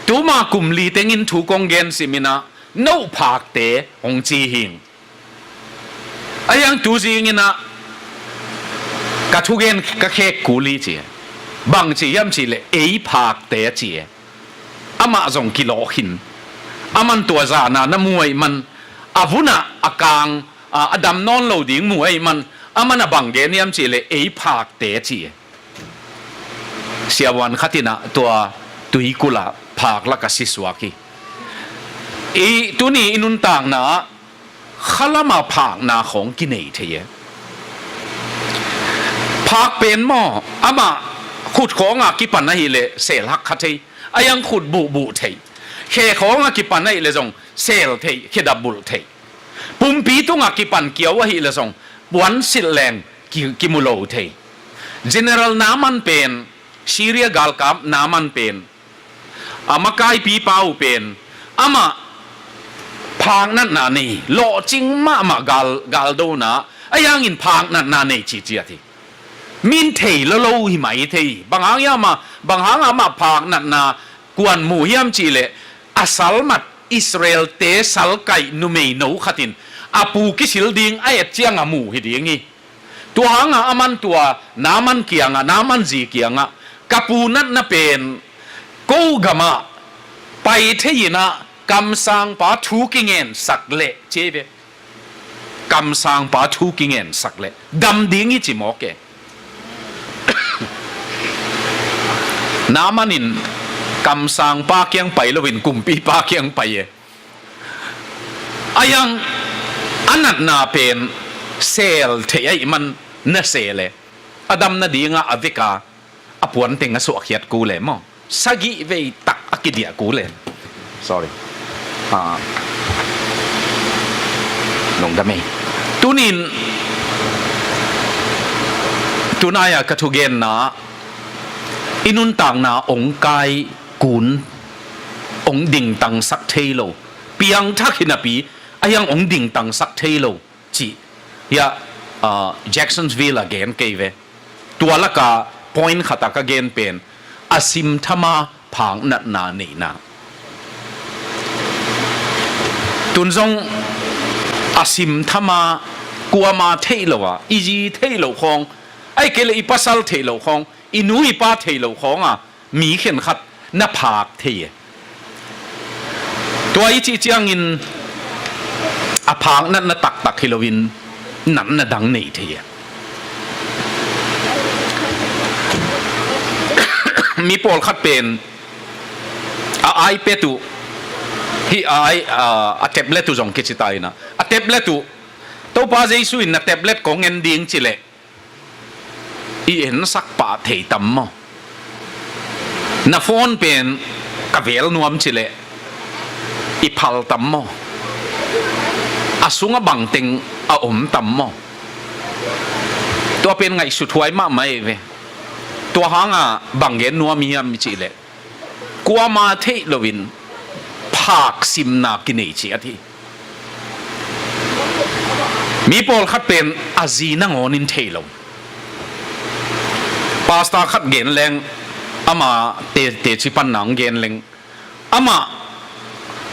tuma kum li tengin thu kong gen siminah no phakte hong ci hing. A hiang tu zinginah ka thugen ka khek kul hi ci e. Bang ci hiam cihleh ei phakte a ci e. Amah zong kilawh khin. Aman tua zahna na mu ahih man, a vunah a kang, a, a dam nawn lo ding mu ahih man, aman a bang gen hiam cihleh ei phakte a ci e. Siavuan khat inah tua tuikulh ah phak laka sisuak hi. I tuni i nuntakna ah khalama phakna khawng kinei thei e. Phak pen maw, amah khut khawngah kipan ahihleh sel hak kha thei. A hiang khut buhbuh thei. Khe khawngah kipan ahihleh zong sel thei, khedap bulh thei. Pumpi tungah kipan kiau ahihleh zong puan silh leng ki, kimu lo thei. General Naaman pen, Syria galkap Naaman pen, a makaipipa uh pen, amah phak natna nei, lawhcing mahmah gal, galdona, a hiangin phak natna nei ciciat hi. Min thei lolo hi mai thei hi. Bang hang hiam a, bang hang amah phak natna kuan mu hiam cihleh, a salmat Israel-te salkaih numeino khatin a pu kisil ding a et ciang a mu hi ding hi. Tua hangah aman tua Naaman kiangah, Naaman zi kiangah, ka pu natna pen ko gamah pai thei inah kamsangpa thu kingensak leh ci hi ve. Kamsangpa thu kingensak leh dam ding hi ci mawk e. Naaman in kamsangpa kiang pai loin kumpipa kiang pai e. A hiang a natna pen sel thei ahih man na sel e. A dam nadingah a veka a puanteng a suahkhiat kul e maw. Sagih vei tak a kidiah kul e. Sorry. Ah. Lungdam ei. Tunin, tunai-a ka thugenna, i nuntakna ong kai kun, ong dingtangsak thei lo, piangthak hi napi, a hiang ong dingtangsak thei lo cih hiah, ah, Jacksonville a gen kei ve. Tua laka point khata ka gen pen a simthama phak natna neihna. Tun zong a simthama kuama theih lo a, i zi theih lo khawng, ahih kei leh i pasal theih lo khawng, i nu i pa theih lo khawng a, mi khenkhat na phak thei e. Tua i cih ciangin a phak natna taktak hi loin natna dang nei thei e. Mi pawlkhat pen a iPad uh, hih a, a, a tablet uh zong kici ta inah, a tablet uh Topa Jesu in na tablet kong en ding ci leh i ensak pah thei tam maw? Na phone pen ka vel nuam ci leh i phal tam maw? A sungah bangteng a om tam maw? Tua pen ngaihsut huai mahmah ei ve. Tua hangah bang gen nuam hiam i cih leh, kuama theih loin phak simna kinei ciat hi. Mi pawlkhat pen a zi nangawnin thei lo. Pastor khat gen leng, ama te, teci panna hong gen leng, amah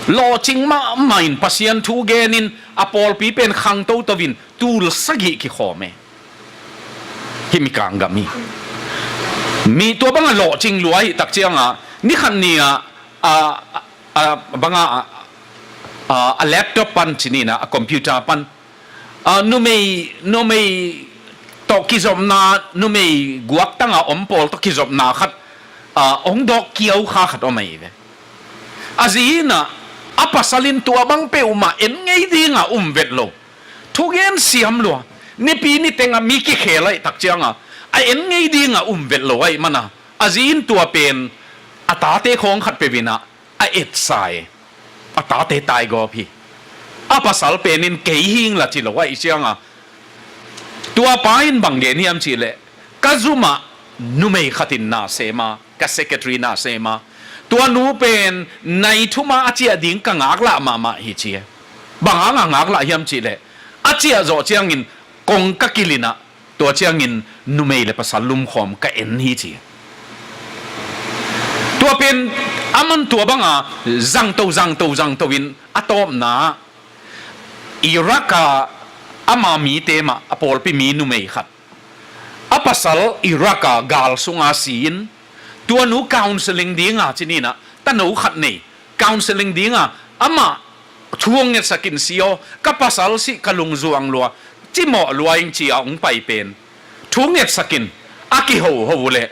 lawhcing mahmah in Pasian thu genin a pawlpi pen khang toto in tul sagih kikhawm e. Hih mikang gam hi. Mi tua banga lawhcing lua ahih tak cianga, ni khat ni-a, a, a, a, banga, a, a, a laptop pan ci ni-in a, a computer pan, a, numei, numei tawh kizopna, numei guaktanga om pawl tawh kizopna khat, a, hong dawk kiau kha khat om ahi ve. A zi in a, a pasal in tua bang peuhmah en ngei dinga um vet lo. Thugen siam lua. Nipi nitengah mi kikhel ahih tak cianga a en ngei dinga um vet lo ahih mana, a zi in tua pen a tate khawng khat peuh in a, a etsa e. A tate taigawp hi. A pasal pen in kei hing la ci lo ahih cianga, tua pa in bang gen hiam cih leh, ka zumah numei khat in na sem a, ka secretary na sem a, tua nu pen nai thum a a ciah ding ka ngaklah mahmah hi ci e. Bang hanga ngaklah hiam cih leh, a ciah zawh ciangin kong ka kilin a, tua ciangin numei le pasal lumkhawm ka en hi ci e. Tua pen aman tua banga zangto, zangto, zangto in a tawpna Iraq a ama mite mah a pawlpi mi numei khat, a pasal Iraq a gal sunga si-in, tua nu counseling dinga ci ni-in a, tano khat nei, counseling dinga, amah thu hong ngetsak in, "Si aw, ka pasal sih ka lungzuang lua, cimawh lua ing," ci-a hong pai pen. Thu hong ngetsak in, a kihoho uh leh,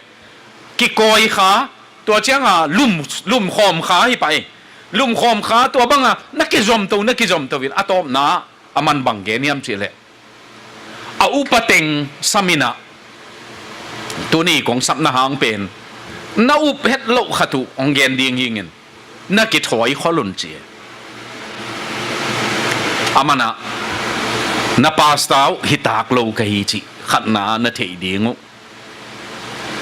kikawi kha, tua cianga lum, lumkhawm kha hi pah e. Lumkhawm kha, tua banga na kizomto, na kizomto in a tawpna, aman bang gen hiam cih leh, a upa teng sam in a, tuni kong sapna hang pen, na up het loh khat uh hong gen ding hingin, na kithawi khol un ci e. Aman a, na pastor uh hi tak lo ka hi cih khatna na theih ding uh.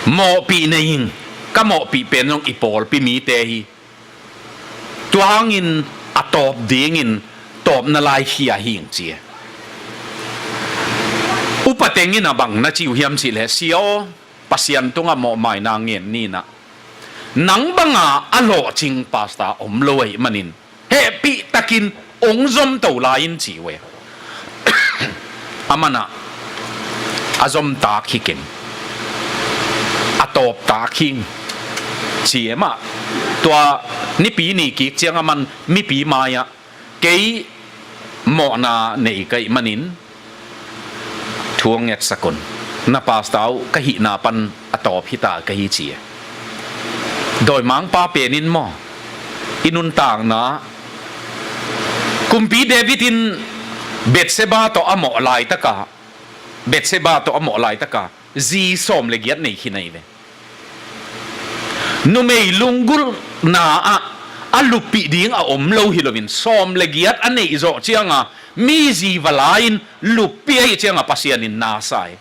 Mawhpih nei ing, ka mawhpih pen zong i pawlpi mite hi. Tua hangin a tawp dingin tawpna lai khia hing ci e. Upa teng in a bang na ci uh hiam cih leh, "Si aw, Pasian tungah mawhmaina ngen ni-in a, nang banga a lawhcing pastor om lo ahih manin, hehpihtakin hong zomto lai in," ci uh e. Aman a, a zomtak hi keng, a tawptak hi ing ci e mah. Tua nipi ni kik ciang aman mipi mai-ah, "Kei mawhna nei ka hih manin thu hong ngetsak un, na pastor uh ka hihna pan a tawp hita ka hi," ci e. Dawimangpa pen in maw, i nuntakna, kumpi David in Bathsheba tawh a mawh laitaka, Bathsheba tawh a mawh laitaka zi sawm le giat nei khin ahi ve. Numei lunggulhna ah a luppih ding a om lo hi loin, sawm le giat a neih zawh cianga mi zi va la-in luppih ahih cianga Pasian in na sa hi.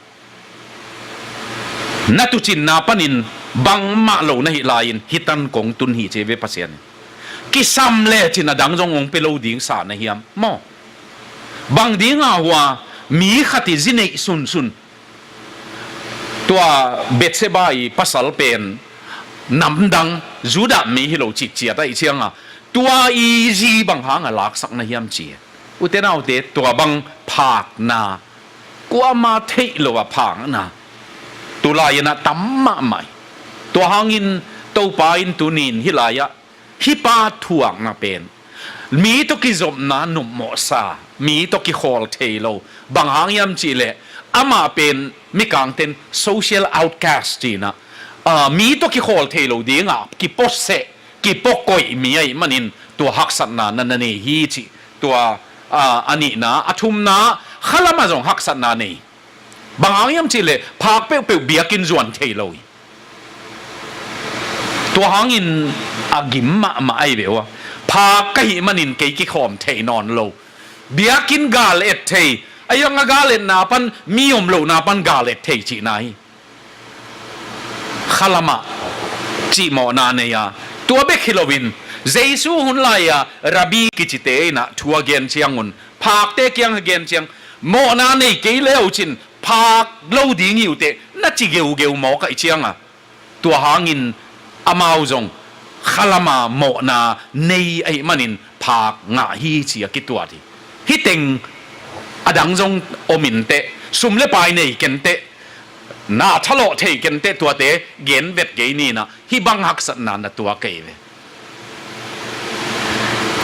Na tuucinna panin bangmah lo na hih lai-in hih tan kong tun hi ci ve Pasian in. Kisam lecin a dang zong hong pia lo ding sa na hiam maw? Bang dinga hua mi khat i zi neih sunsun. Tua Bathsheba i pasal pen namdang Judah mi hi lo citciat ahih cianga, tua i zi bang hanga laksak na hiam ci e. Ute naute, tua bang phakna, kuama theih lo a phakna tulai-in a tam mahmah hi. Tua hangin Topa in tuni-in hih lai-ah hih pa thuakna pen, mi tawh kizopna nopmawhsa, mi tawh kikhawl thei lo. Bang hang hiam cih leh, amah pen mikangten social outcast ci-in a, aa, mi tawh kikhawl thei lo dingah kipuaseh, kipuakoih mi ahih manin tua haksatna na na nei hi cih. Tua, aa, a nihna, a thumna, Khalam ah zong haksatna nei. Bang hang hiam cihleh phak peuhpeuh biakinn zuan thei lo hi. Tua hangin a gim mahmah ahi ve ua. Phak ka hih manin kei kikhawm thei nawn lo. Biakinn gal et thei. A iang a gal etna pan mi om lohna pan gal et thei cihna hi. Khalam ah cihmawhna nei a, tua bek hi loin Jesu hun lai-a Rabbi kicite in ah thu a gen ciangun, phakte kiang a gen ciang, mawhna nei kei le uh cin phak lo ding hi uh teh na ci geugeu mawk ahih cianga, tua hangin amau zong khalam ah mawhna nei ahih manin phak ngah hi ci a kituat hi. Hih teng a dang zong om inteh, sum le pai nei kenteh, na thalawh thei kenteh, tuate gen vet kei ni in ah, hih bang haksatna na tuak kei ve.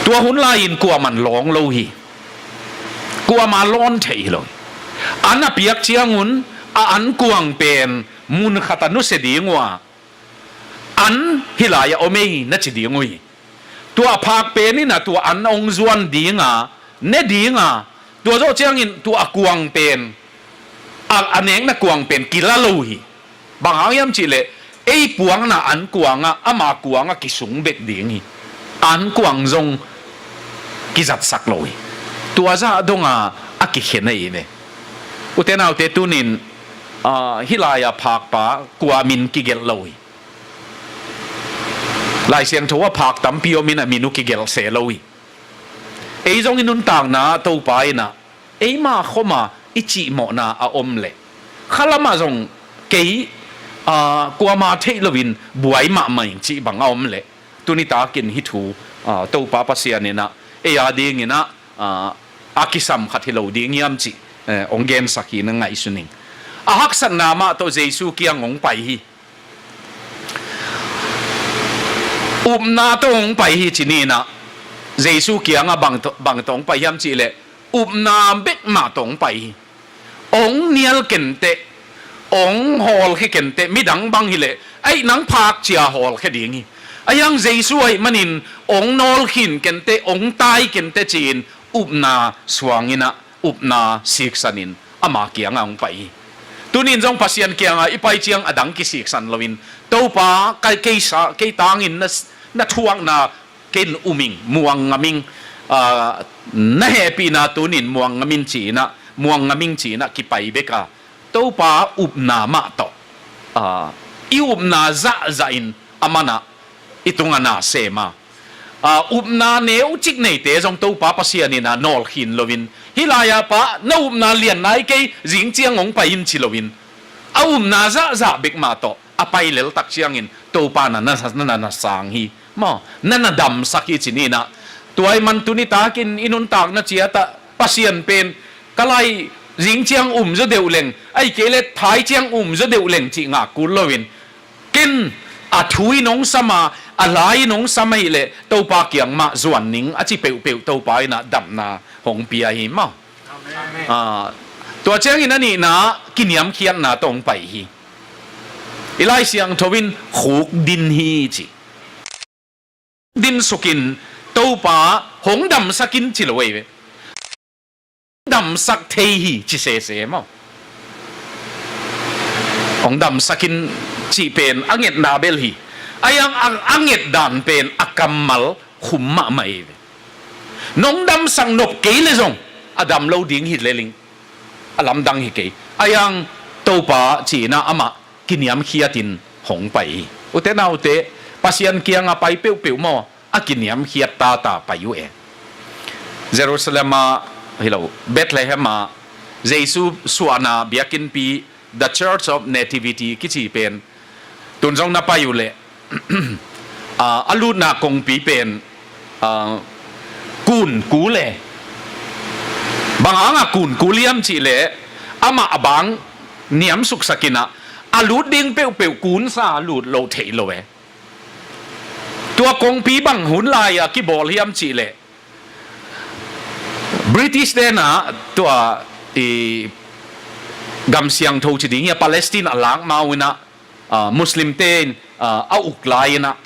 Tua hun lai-in kuaman lawng lo hi. Kuama lawn thei hi lo hi. An a piak ciangun a ankuang pen mun khat a nusia ding uh a, an hih lai-ah om ei na ci ding uh hi. Tua a phak pen in ah tua an hong zuan dinga, ne dinga, tua zawh ciangin tua a kuang pen, a, a nekna kuang pen kila lo hi. Bang hang hiam cihleh ei puakna ankuangah ama kuangah kisung bek ding hi. Ankuang zong kizatsak lo hi. Tua zah donga a kikhen ahi ve. Ute naute, tunin, ah, hih lai-a phakpa kua min kigelh lo hi. Lai Siangtho ah phak tampi om in a min uh kigelh se lo hi. Ei zong i nuntakna Topa in ah eima khoma i cihmawhna a om leh, khalam ah zong kei, aa, kuama theih loin buai mahmah ing cih bang a om leh, tuni takin hih thu, aa, Topa Pasian in ah ei a dingin ah, aa, a kisam khat hi lo ding hiam cih, eh, hong gensak hi na ngaihsun ing. A haksatna mah tawh Jesu kiang hong pai hi. Upna tawh hong pai hi ci ni in ah, Jesu kiangah bang tawh, bang tawh hong pai hiam cihleh, upna bek mah tawh hong pai hi. Hong nial kenteh, hong hawlkhia kenteh, midang bang hileh, "Aih, nang phak," ci-a hawlkhia ding hi. Ahi hang Jesu ahih manin hong nawlkhin kenteh, hong tai kenteh ci-in upna suang in ah, upna siksan in ama kiangah hong pai hi. Tunin zong Pasian kiangah i pai ciang a dang kisiksan loin, "Topa, kei, kei sa, kei tangin na, na thuakna ken um ing, muang ngam ing, aa, na hehpihna tunin muang ngam ing," ci-in ah, muang ngam ing ci-in ah kipai bek a, Topa upna mah tawh, aa, i upna zahzah in a man ah i tungah na sem a, aa, upna neucik neite zong Topa Pasian in ah nawlkhin loin, "Hih lai-a pa, na upna lian nai kei, zing ciang hong pai in," ci loin, a upna zahzah bek mah tawh a pai lel tak ciangin Topa na, na, na, na, na sang hi. Maw, na, na damsak hi ci ni in ah. Tua ahih man tuni takin i nuntakna ciat ah Pasian pen, "Ka lai zing ciang um zaw deuh leng, ahih kei leh thai ciang um zaw deuh leng," cih ngak kul loin, "Ken a thu in hong sam a, a lai in hong sam ahih leh Topa kiang mah zuan ning," a ci peuhpeuh Topa in ah damna hong pia hi maw. Amen. Ah, tua ciangin a nihna kiniamkhiatna tawh hong pai hi. I Lai Siangtho in khukdin hi ci. Din sukin Topa hong damsak in ci lo ei ve. Damsak thei hi ci sese maw. Hong damsak in cih pen a ngetna bel hi. Ahi hang a, a nget dan pen a kammal khum mahmah ei ve. Nong damsak nop kei leh zong a dam lo ding hi lel ing. A lamdang hi kei. Ahi hang Topa ci-in ah amah kiniamkhiatin hong pai hi. Ute naute, Pasian kiangah pai peuhpeuh maw, a kiniamkhiat tata pai uh e. Jerusalem ah, hi lo, Bethlehem ah Jesu suahna biakinnpi, The Church of Nativity kici pen, tun zong na pai uh leh, a, a lutna kongpi pen, a, kun kul e. Bang hangah kun kul hiam cihleh, amah a bang niamsuksak in ah, a lut ding peuhpeuh kunsa a lut lo thei lo e. Tua kongpi bang hun lai-a kibawl hiam cihleh, British te in ah tua i gam siangtho ci ding hi a, Palestine a lak ma-in ah, ah, Muslim te in, ah, a uk lai-in ah,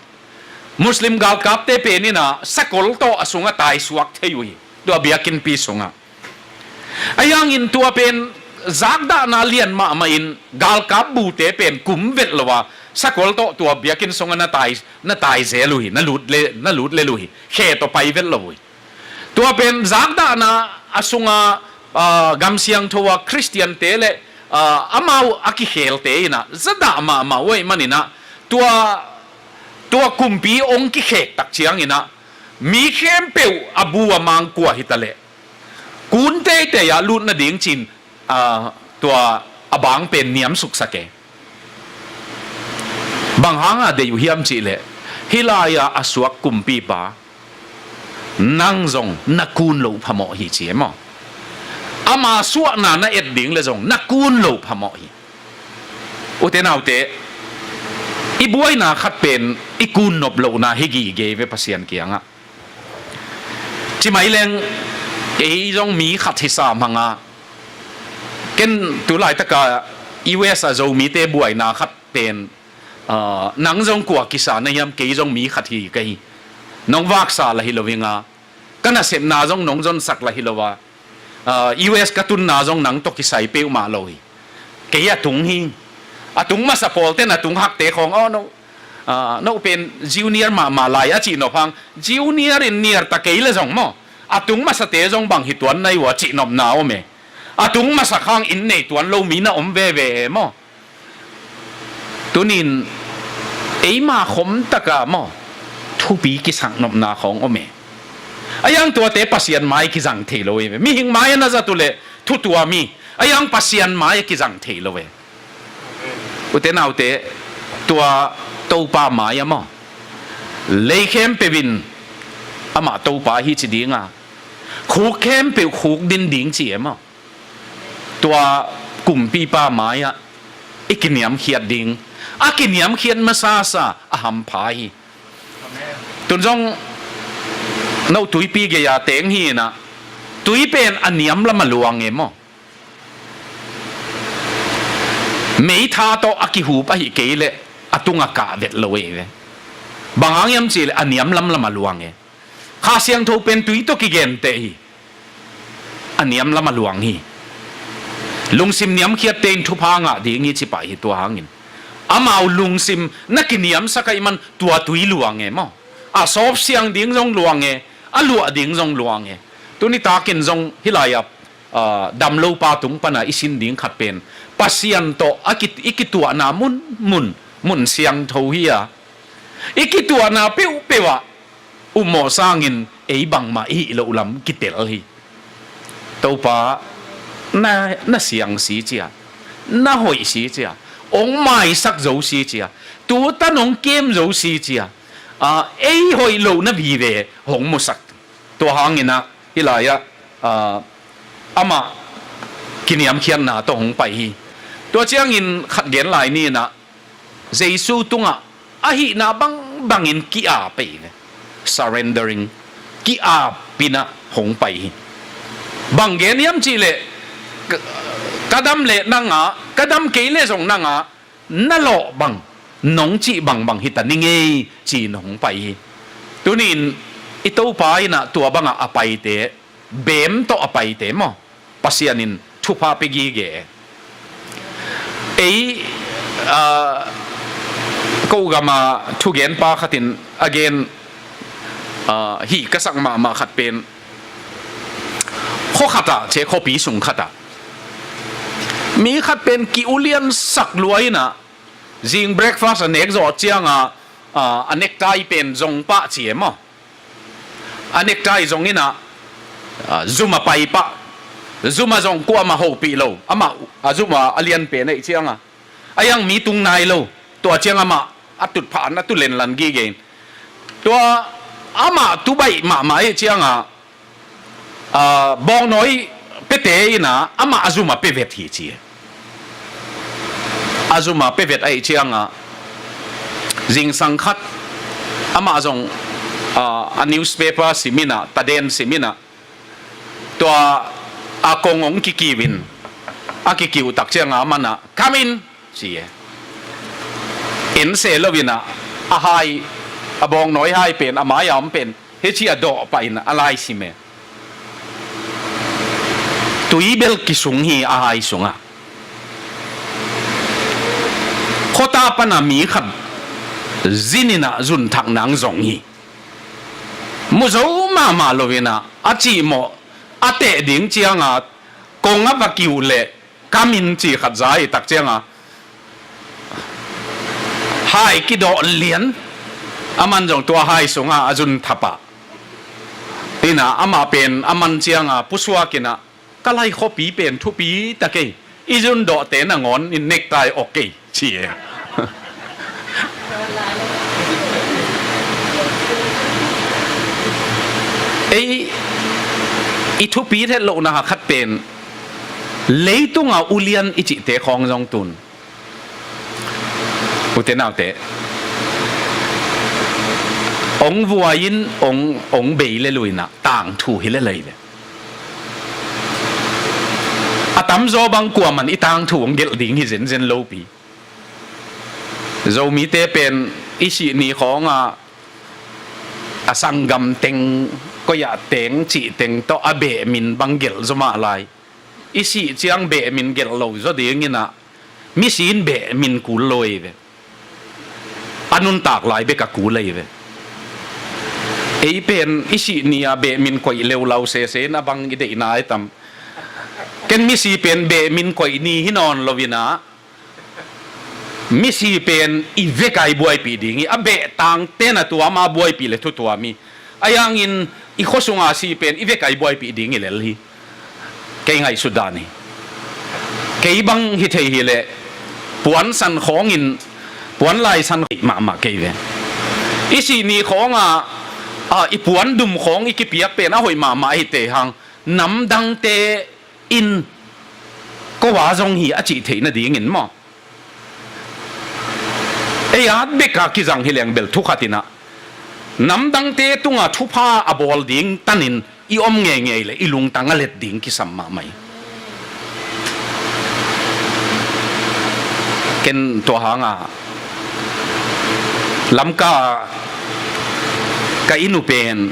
Muslim galkapte pen in ah sakol tawh a sungah taisuak thei uh hi, tua biakinnpi sungah. Ahi hangin tua pen zakdahna lian mahmah in galkap bute pen kum vet lo a, sakol tawh tua biakinn sungah na tai, na tai zel uh hi, na lut le, na lut le uh hi, khe tawh pai vet lo uh hi. Tua pen zakdahna a sunga, ah, gamsiangtho a Khristiante le, ah, amau a kikhelte inah zadah mahmah uh ahih maninah tua, tua kumpi hong kikhek tak cianginah mi khempeuh a bu a mang kua hitaleh kun teitei ah lut nading cin, ah, tua a bang pen niamsuksak e. Bang hanga deih uh hiam cihleh, hih lai-a a suak kumpipa nang zong na kun loh phamawh hi ci e maw? Ama suahna na et ding le zong na kun loh phamawh hi. Ute naute, i buaina khat pen i kun nop lohna hi gige ve Pasian kiangah. Ci mai leng, ei zong mi khat hi sam hanga, ken tu laitaka U S a Zomite buaina khat pen, ah, nang zong kua kisa na hiam, kei zong mi khat hi ka hi. Nong vaksa la hi lo hi nga, ka nasepna zong nong zonsak la hi lo a, ah, U S ka tunna zong nang tawh kisai peuhmah lo hi. Kei a tung hi. A tung masa pawlten a tung hakte khawng, aw, no, ah, no pen junior mahmah lai a cihnop hang, junior in niarta kei le zong maw, a tung masate zong bang hi tuan nai uh a cihnopna om e. A tung masa khang inn nei tuan lo mi na om veve e maw? Tunin eima khom taka maw, thupi kisaknopna khawng om e. Ahi hang tuate Pasian mai kizang thei lo e. Mihing mai a na zat uh leh thu tuam hi. Ahi hang Pasian mai a kizang thei lo e. Ute naute, tua Topa mai-ah maw, lei khempeuh in amah Topa hi ci dinga, khuk khempeuh khuk din ding ci e maw? Tua kumpipa mai-ah i kiniamkhiat ding, a kiniamkhiat masasa a hampha hi. Tun zong no tuipi gei-a teng hi inah, tui pen a niam lam a luang e maw? Meitha tawh a kihup ahi kei leh a tungah kah vet lo e ve. Bang hang hiam cihleh a niam lamlam a luang e. Kha Siangtho pen tui tawh kigenteh hi. A niam lam a luang hi. Lungsim niamkhiatte in thupha ngah ding hi ci pah hi tua hangin. Amau lungsim na kiniamsak ahih man tua tui luang e maw? A sawpsiang ding zong luang e, a luah ding zong luang e. Tuni takin zong hih lai-ah ah, damlopa tung pana i sin ding khat pen Pasian tawh a ki, i kituahna mun, mun, mun siangtho hi a, i kituahna peuhpeuh ah ummawh sangin ei bangmah i hih loh lam kitel hi. Topa, na, na siang si cia, na hoih si cia, hong maisak zo si cia, tutan hong kem zo si cia, ah, ei hoih lohna vive hong musak. Tua hanginah hih lai-ah, ah, amah kiniamkhiatna tawh hong pai hi. Tua ciangin khat gen lai ni inah, Jesu tungah a hihna bangbangin ki-ap ei ve. Surrendering, ki-ap inah hong pai hi. Bang gen hiam cihleh, ka, ka dam leh nangah, ka dam kei leh zong nangah na lawh bang, nong cih bangbang hita ni ngei ci-in hong pai hi. Tunin i Topa inah tua bangah a paite, beem tawh a paite maw, Pasian in thupha pia gige. Ei, ah, ko gama thugenpa khatin a gen, ah, hih ka sak mahmah khat pen, khuakhatah cia, khuapi sung khatah mi khat pen ki-uliansak lua inah, zing breakfast a nek zawh cianga, ah, a necktie pen zong pah ci e maw? A necktie zong inah, ah, zum a pai pah, zum a zong kuamah hopih lo, amah a zum a a lian pen ahih cianga, a yang mi tung nai lo, tua ciang amah a tutphah an a tu lenlan gige in. Tua amah tu baih mahmah ahih cianga, ah, bawngnawi piate inah amah a zum a pia vet hi ci. A zum a pia vet ahih cianga, zingsang khat amah zong, ah, a newspaper sim inah, taden sim inah, tua a kong hong kikiu in, a kikiuh tak cianga amanah, "Come in," ci e. En se lo inah, a hai, a bawngnawi hai pen, a mai-a om pen, hih ci a dawh pah in a lai sim e. Tui bel kisung hi a hai sungah. Khuata pana mi khat zin inah zunthak nang zong hi. Mu zo mahmah lo inah a cihmawh a teh ding cianga kong a va kiuh leh kamin ci khat za hi tak cianga hai kidawh lian. A man zong tua hai sungah a zun thapah inah amah pen a man cianga pusuak inah ka lai khuapi pen thupi ta kei, i zundawhte nangawn in nektai awk kei ci e. Ei i thupi thet lohna khat pen leitunga ulian i cihte khawng zong tun ute naute ong vuai in ong ong bei le luinah tangthu hi le lei le. A tamzaw bang kuaman i tangthu hong gelh ding hi zenzen lopi. Zomite pen i sih ni khawngah a sanggam teng, koiah teng cih teng tawh a beh min bang gelh zaw mah lai. I sih ciang beh min gelh lo zaw dinginah misi in beh min kul lo ei ve. A nuntak lai bek a kul ei ve. Ei pen i sih ni-a beh min koih leulau sese in a bang i deihna ai tam. Ken misi pen beh min koih ni hi nawn loinah misi pen i veka i buaipih ding hi. A behtang tena tuama buaipih le thutuam hi. A yangin i khuasunga si pen i veka i buaipih ding hi lel hi. Kei ngaihsut dan hi. Kei bang hi thei hileh puansan khawngin puanlaisan hoih mahmah kei ve. I sih ni khawngah a, i puandum khawng i kipiak pen a hoih mahmah hi te hang namdangte in ko a zong hi a cih theih nadingin maw? Ei at beka kizang hi leng bel thukhat inah namdangte tunga thupha a bawl ding tanin i om ngeingei le i lungtang a let ding kisam mahmah hi. Ken tua hanga Lamka ka inn uh pen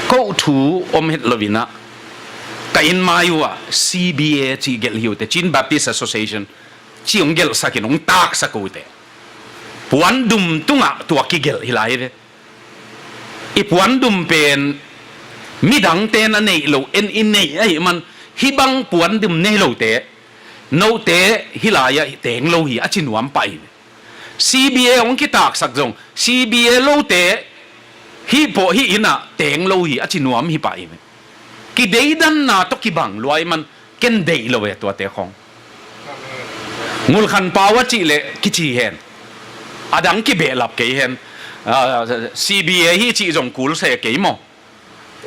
ko thu om het loinah ka inn mai uh ah C B A cih gelh hi uh te, Chin Baptist Association cih hong gelhsakin hong taksak uh te. Puandum tungah tua kigelh hi lai ve. I puandum pen midangte na neih lo en i neih ahih man hih bang puandum nei lote note hih lai-ah teng lo hi a ci nuam pah hi ve. C B A hong kitaksak zong C B A lote hih pawh hih innah teng lo hi a ci nuam hi pah hi ve. Kideidanna tawh kibang luai man ken deih lo e tuate khawng. Ngulkhan pau a cih leh kici hen. A dang kibehlap kei hen. Ah, C B A hi cih zong kul se kei maw?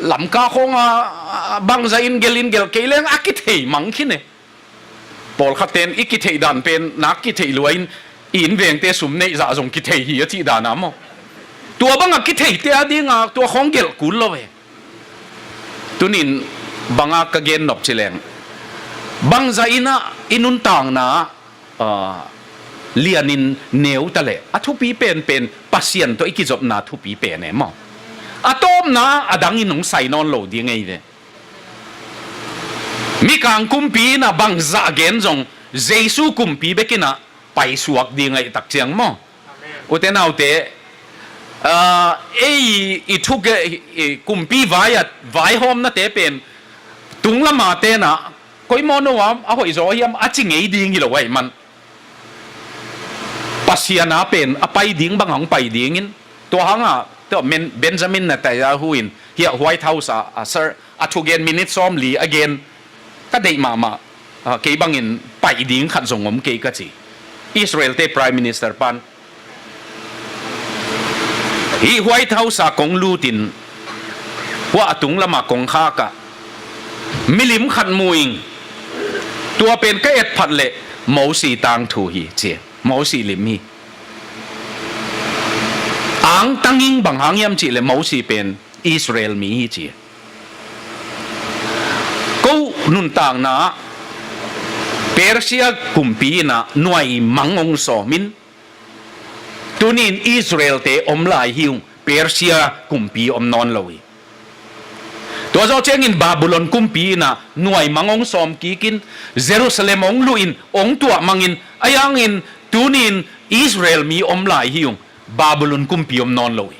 Lamka khawnga bangza in gelh in gelh kei leng a kithei mang khin e. Pawlkhat ten i kitheih dan pen nak kitheih lua in i inn vengte sum neih zah zong kithei hi a cih dana maw? Tua banga kitheite a dinga tua khawng gelh kul lo e. Tunin banga ka gen nop ci leng bangza innah i nuntakna ah, lianin neu ta leh a thupi penpen Pasian tawh i kizopna thupi pen e maw? A tawpna a dangin hong sai nawn lo ding ei ve. Mikang kumpi innah bangzah gen zong Jesu kumpi bekinnah paisuak ding ahi tak ciang maw? Ute naute, ah, ei i thuk e, i kumpi vai-a vaihawmnate pen tung lama tenah koimaw no a a hoihzaw hiam a ci ngei ding hi lo ahi man. Pasian a pen a pai ding bang hong pai dingin tua hanga tua Men- Benjamin Netanyahu in hiah White House ah a ser a thugen minute sawmli a gen ka deih mahmah. Ah, kei bangin paih ding khat zong om kei ka ci. Israel te Prime Minister pan hih White House ah kong lutin hua a tung lamah kong khakah milim khat mu ing. Tua pen ka etphat leh Mosi tangthu hi ci. Mosi lim hi. Angtang ing, bang hang hiam cihleh Mosi pen Israel mi hi ci. Ko nuntakna Persia kumpi innah nuai mang hong sawmin tunin Israel te om lai hi ung, Persia kumpi om nawn lo hi. Tua zawh ciangin Babylon kumpi in ah nuaimang hong sawm kikin, Jerusalem hong luhin, hong tuahmangin, ahi hangin tuni-in Israel mi om lai hi ung, Babylon kumpi om nawn lo hi.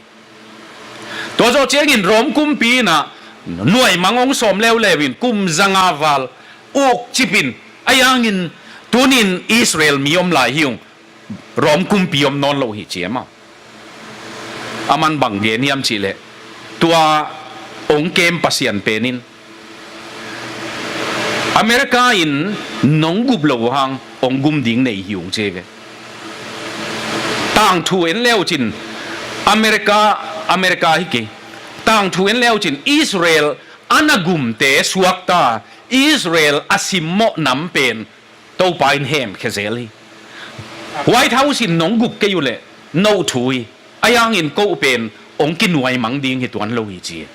Tua zawh ciangin Rom kumpi in ah nuaimang hong sawm leuleu in kum zanga val ukcip in, ahi hangin tuni-in Israel mi om lai hi ung, Rom kumpi om nawn lo hi ci e maw. Aman bang gen hiam cihleh, tua hong kem Pasian pen in America in nong gup loh hang hong gum ding nei hi ung ci e ve. Tangthu en leucin America, America hi kei. Tangthu en leucin Israel a na gumte suakta, Israel a simmawh nam pen Topa in hemkhia zel hi. White House in nong gup kei uhleh no thu hi. Ahi hangin ko pen hong kinuaimang ding hi tuan lo hi ci.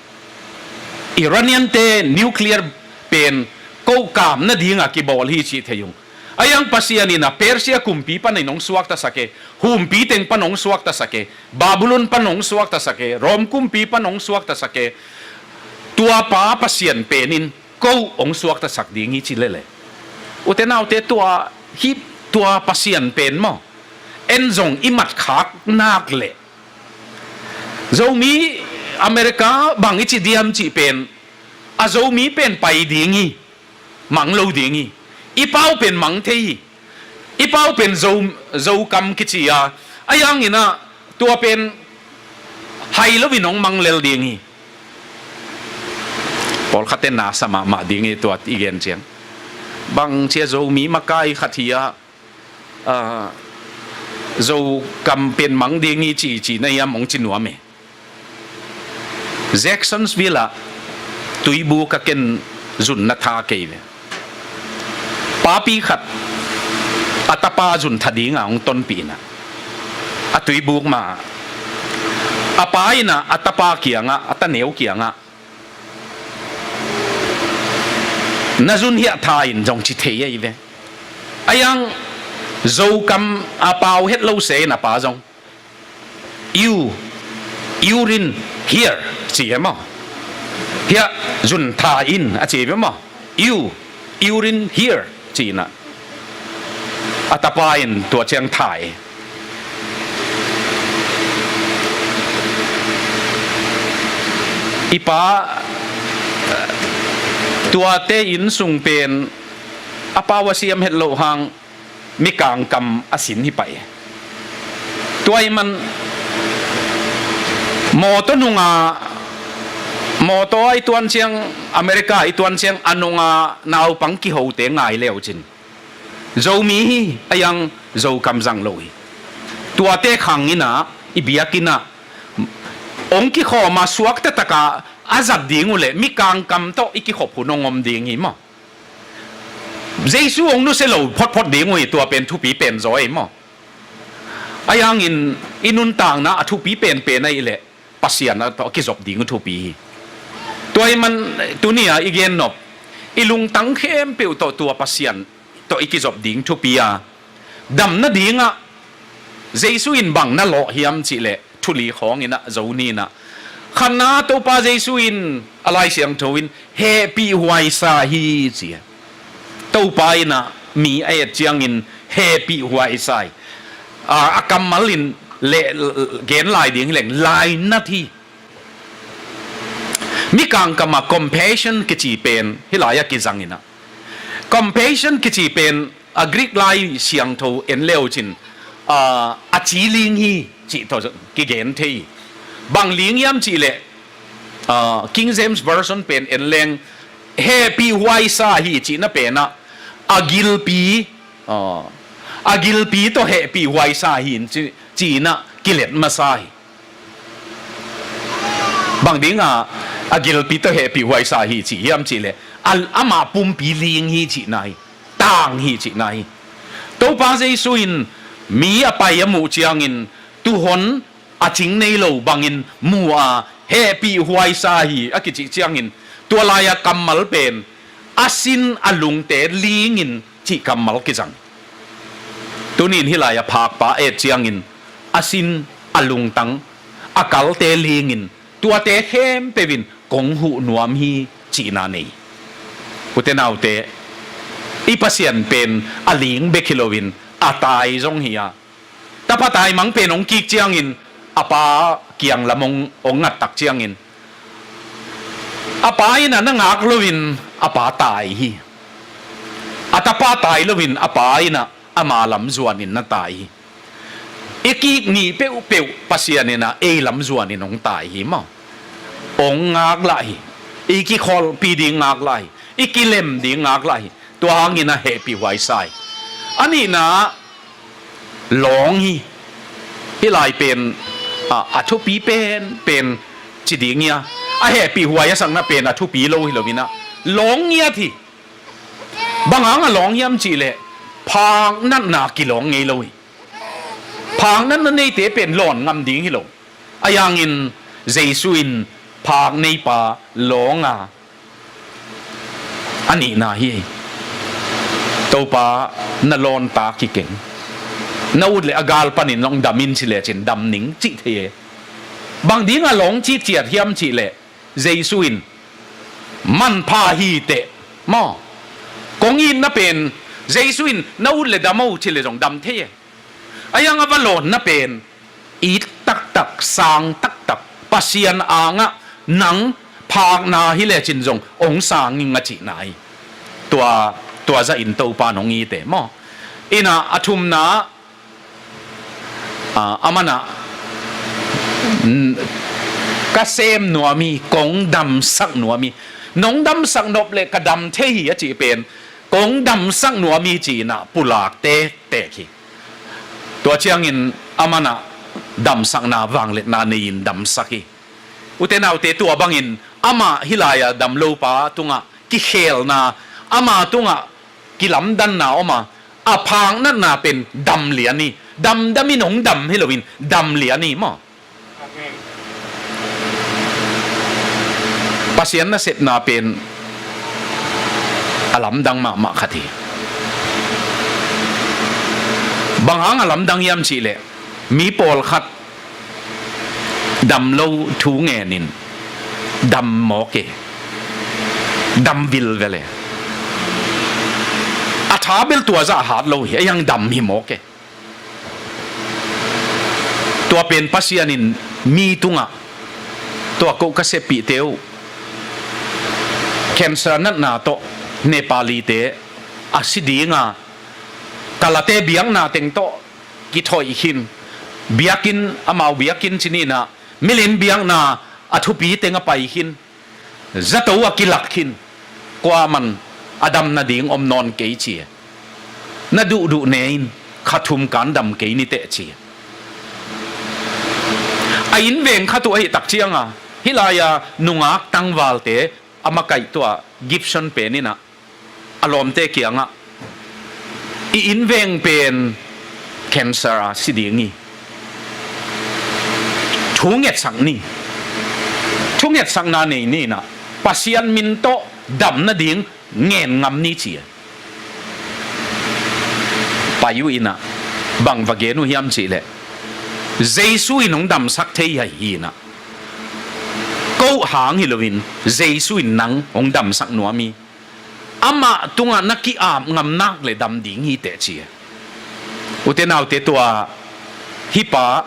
Iranian te nuclear pen ko kam nadinga kibawl hi cih thei ung. Ahi hang Pasian in ah Persia kumpi panin hong suaktasak e, humpi teng pan hong suaktasak e, Babylon pan hong suaktasak e, Rom kumpi pan hong suaktasak e. Tuapa Pasian pen in ko hong suaktasak ding hi ci lele. Ute naute, tua hi, tua Pasian pen maw, en zong i matkhak nak leh Zomi America bang i ci diam cih pen, a Zomi pen pai ding hi, mang lo ding hi. I pau pen mang thei hi. I pau pen Zo, Zokam kici a, ahi hangin ah tua pen hai loin hong mang lel ding hi. Pawlkhatte na sa mahmah ding hi tua i gen ciang. Bang cia Zomi makai khat hi a, ah, Zokam pen mang ding hi ci, ci na hiam hong ci nuam e. Jacksonville ah tuibuk ah ken zun na tha kei ve. Papi khat a tapa zun tha dinga hong tonpih in ah, a tuibuk ma-ah a pa in ah a tapa kiangah, a taneu kiangah, na zun hiah tha in zong ci thei ahi ve. Ahi hang Zokam a pau het lo se in a pa zong, "You, urine here," ci hi maw. Hiah zun tha in a ci hi maw. "You, urine here," ci in ah a tapa in tua ciang tha hi. I pa, tuate inn sung pen a pau a siam het loh hang mikang kam a sin hi pah hi. Tua ahih man mawtaw nunga, mawtaw a i tuan ciang, America a i tuan ciang a nunga naupang kihote ngai leucin Zomi hi, ahi hang Zokam zang lo hi. Tuate khang in ah i biakinn ah hong kikhawm a, suakta taka a zat ding uhleh mikang kam tawh i kikhop hun hong om ding hi maw. Jesu hong nusia lo photphot ding uh hi, tua pen thupi pen zaw hi maw. Ahi hangin i nuntakna a thupi penpen ahih leh Pasian a tawh a kizop ding uh thupi hi. Tua ahih man tuni-a i gen nop, i lungtang khempeuh tawh tua Pasian tawh i kizop ding thupi a, dam nadingah Jesu in bang na lawh hiam cihleh, thu li khawng in ah, zo ni in ah, khatna Topa Jesu in a Lai Siangtho in hehpih huaisa hi ci a. Topa in ah mi a et ciangin hehpih huaisa hi. A, a kammal in le, gen lai ding hi leng lainat hi. Mikang kam ah compassion kici pen hih lai-ah kizang in ah, compassion kici pen a Greek Lai Siangtho en leucin, a, a ci ling hi cih tawh kigen thei hi. Bang ling hiam cihleh, a, King James Version pen en leng hehpih huaisa hi cihna pen ah a gilpi, a, a gilpi tawh hehpih huaisa hi in ci, ci in ah kilet masa hi. Bang dinga a gilpi tawh hehpih huaisa hi ci hiam cihleh, a, amah pumpi ling hi cihna hi, tang hi cihna hi. Topa Jesu in mi a pai a muh ciangin tuhon a cing nei lo bangin mu a, hehpih huaisa hi a kicih ciangin tua lai-a kammal pen a sin a lungte lingin cih kammal kizang. Tunin hih lai-a phakpa et ciangin a sin, a lungtang, a kalte lingin tuate khempeuh in kong huh nuam hi cihna nei. Ute naute, i Pasian pen a ling bek hi loin a tai zong hi a, tapa taimang pen hong kik ciangin a pa kiang lam hong, hong ngat tak ciangin a pa in a na ngak loin a pa tai hi. A tapa tai loin a pa in a ama lam zuanin na tai hi. I kik ni peuhpeuh Pasian in a ei lam zuanin hong tai hi maw. Hong ngak lah hi. I kikholhpih ding ngak lah hi. I kilem ding ngak lah hi. Tua hangin a hehpih huai sa hi. A nihna lawng hi. Hih lai pen, a, a thupi pen, pen ci ding hi a, a hehpih huai a sakna pen a thupi lo hi loin a, lawng ngiat hi. Bang hang a lawng hiam cihleh phak natna kilawng ngei lo hi. Phak natna neite pen lawn ngam ding hi lo. Ahi hangin Jesu in phak neipa lawng a, a nihna hi. Topa, na lawn ta kikeng. Na ut le a gal panin hong dam in ci lecin dam ning cih thei e. Bang ding a lawng cikciat hiam cihleh Jesu in manpha hi teh maw. Kong itna pen Jesu in na ut le dam o ci le zong dam thei e. Ahi hang a va lawnna pen it taktak, sang taktak, Pasian angah nang phakna hi lecin zong hong sang ing a cihna hi. Tua, tua zahin Topa in hong it e maw. Ina a thumna, a, a man ah, n-, ka sem nuam hi, kong damsak nuam hi. Nong damsak nop le ka dam thei hi a cih pen kong damsak nuam hi ci-in a pulak tektek hi. Tua ciangin a man ah damsakna vangliatna nei-in damsak hi. Ute naute, tua bangin amah hih lai-a dam lopa tungah kikhelna, ama tungah kilamdanna om a, a phak natna pen dam lian hi. Damdam in hong dam hi loin dam lian hi maw. Pasian nasepna pen a lamdang mahmah khat hi. Bang hang a lamdang hiam cihleh mi pawlkhat dam lo thu ngenin dam mawk e. Dam vilvel e. A tha bel tua zah hat lo hi, ahi hang dam hi mawk e. Tua pen Pasian in mi tungah, tua ko ka seppihte uh, cancer natna tawh Nepalite a si dinga, Kalate biakna teng tawh kithoih khin, biakinn, amau biakinn ci ni in a, milem biakna a thupi teng a pai khin, zato a kilak khin, kuaman a dam nading om nawn kei ci. Na duhduh ne in kha thum kan dam kei ni teh ci. A innveng khat uh ahih tak cianga, hih lai-a nungak tangvalte a makaih tua Gibson pen in a, a lawmte kiangah, i innveng pen cancer a si ding hi. Thu ngetsak ni. Thu ngetsakna nei ni in a, Pasian min tawh dam nading ngen ngam ni ci. Pai uh in a, bang va gen uh hiam cihleh, Jesu in hong damsak thei hi in a, ko hang hi loin Jesu in nang hong damsak nuam hi. Amah tungah na ki-ap ngam nak le dam ding hi teh ci. Ute naute, tua hih pa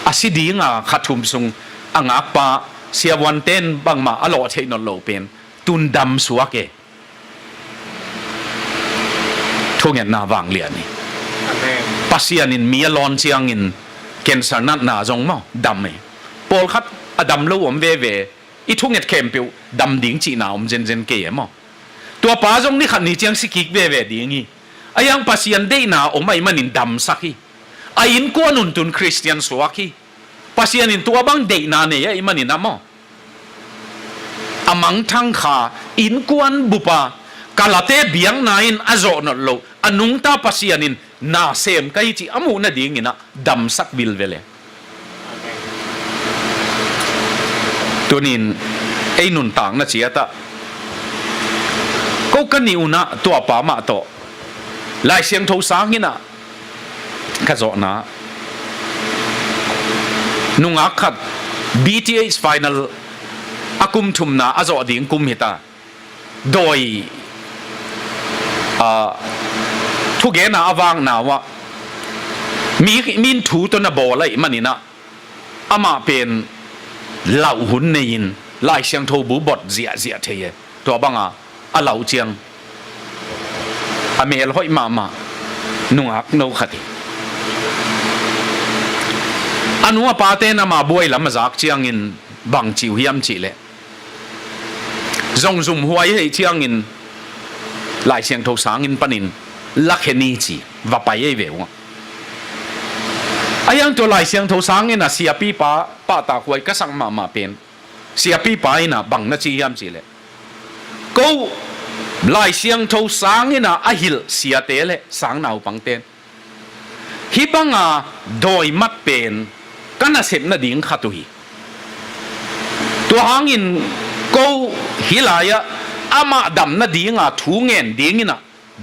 a si dinga kha thum sung a ngakpa siavuanten bangmah a lawh theih nawn lo pen tun dam suak e. Thungetna vanglian hi. Amen. Pasian in mi a lawn ciangin cancer natna zong maw dam e. Pawlkhat a dam lo om veve. I thunget khempeuh dam ding cihna om zenzen kei e maw. Tua pa zong ni khat ni ciang si kik veve ding hi. Ahi hang Pasian deihna om ahih manin damsak hi. A innkuan un tun Khristian suak hi. Pasian in tua bang deihna nei ahih manin a maw, a mangthang kha, innkuan bup a, Kalate biakna in a zawh nawn loh a nungta Pasian in na sem ka hi cih a muh nadingin a damsak vilvel e. Tunin ei nuntakna ciatah ko ka nih un a, tua pa mah tawh Lai Siangtho sang in a ka zawhna, nungak khat B T H final a kum thumna a zawh ding kum hi ta. Dawi, ah, thugena a vakna uh ah mi, min thu tawh na bawl ahih manin ah amah pen lauh hun nei-in Lai Siangtho bu bot ziahziah thei e. Tua banga a lauh ciang a mel hoih mahmah nungak no khat hi. A nu a pate in amah buai lam a zak ciangin bang ci uh hiam cih leh, zong zumhuai ahih ciangin Lai Siangtho sanginn panin lakhe ni ci va pai ei ve uh. A hiang tua Lai Siangtho sanginn a siapipa pahtakhuai ka sak mahmah pen, siapipa in ah bang na ci hiam cih leh, ko Lai Siangtho sanginn ah a hilh siate le sangnaupangte in hih banga dawi mat pen ka nasep nading khat uh hi. Tua hangin ko hih lai-ah amah dam nadinga thu ngen dingin ah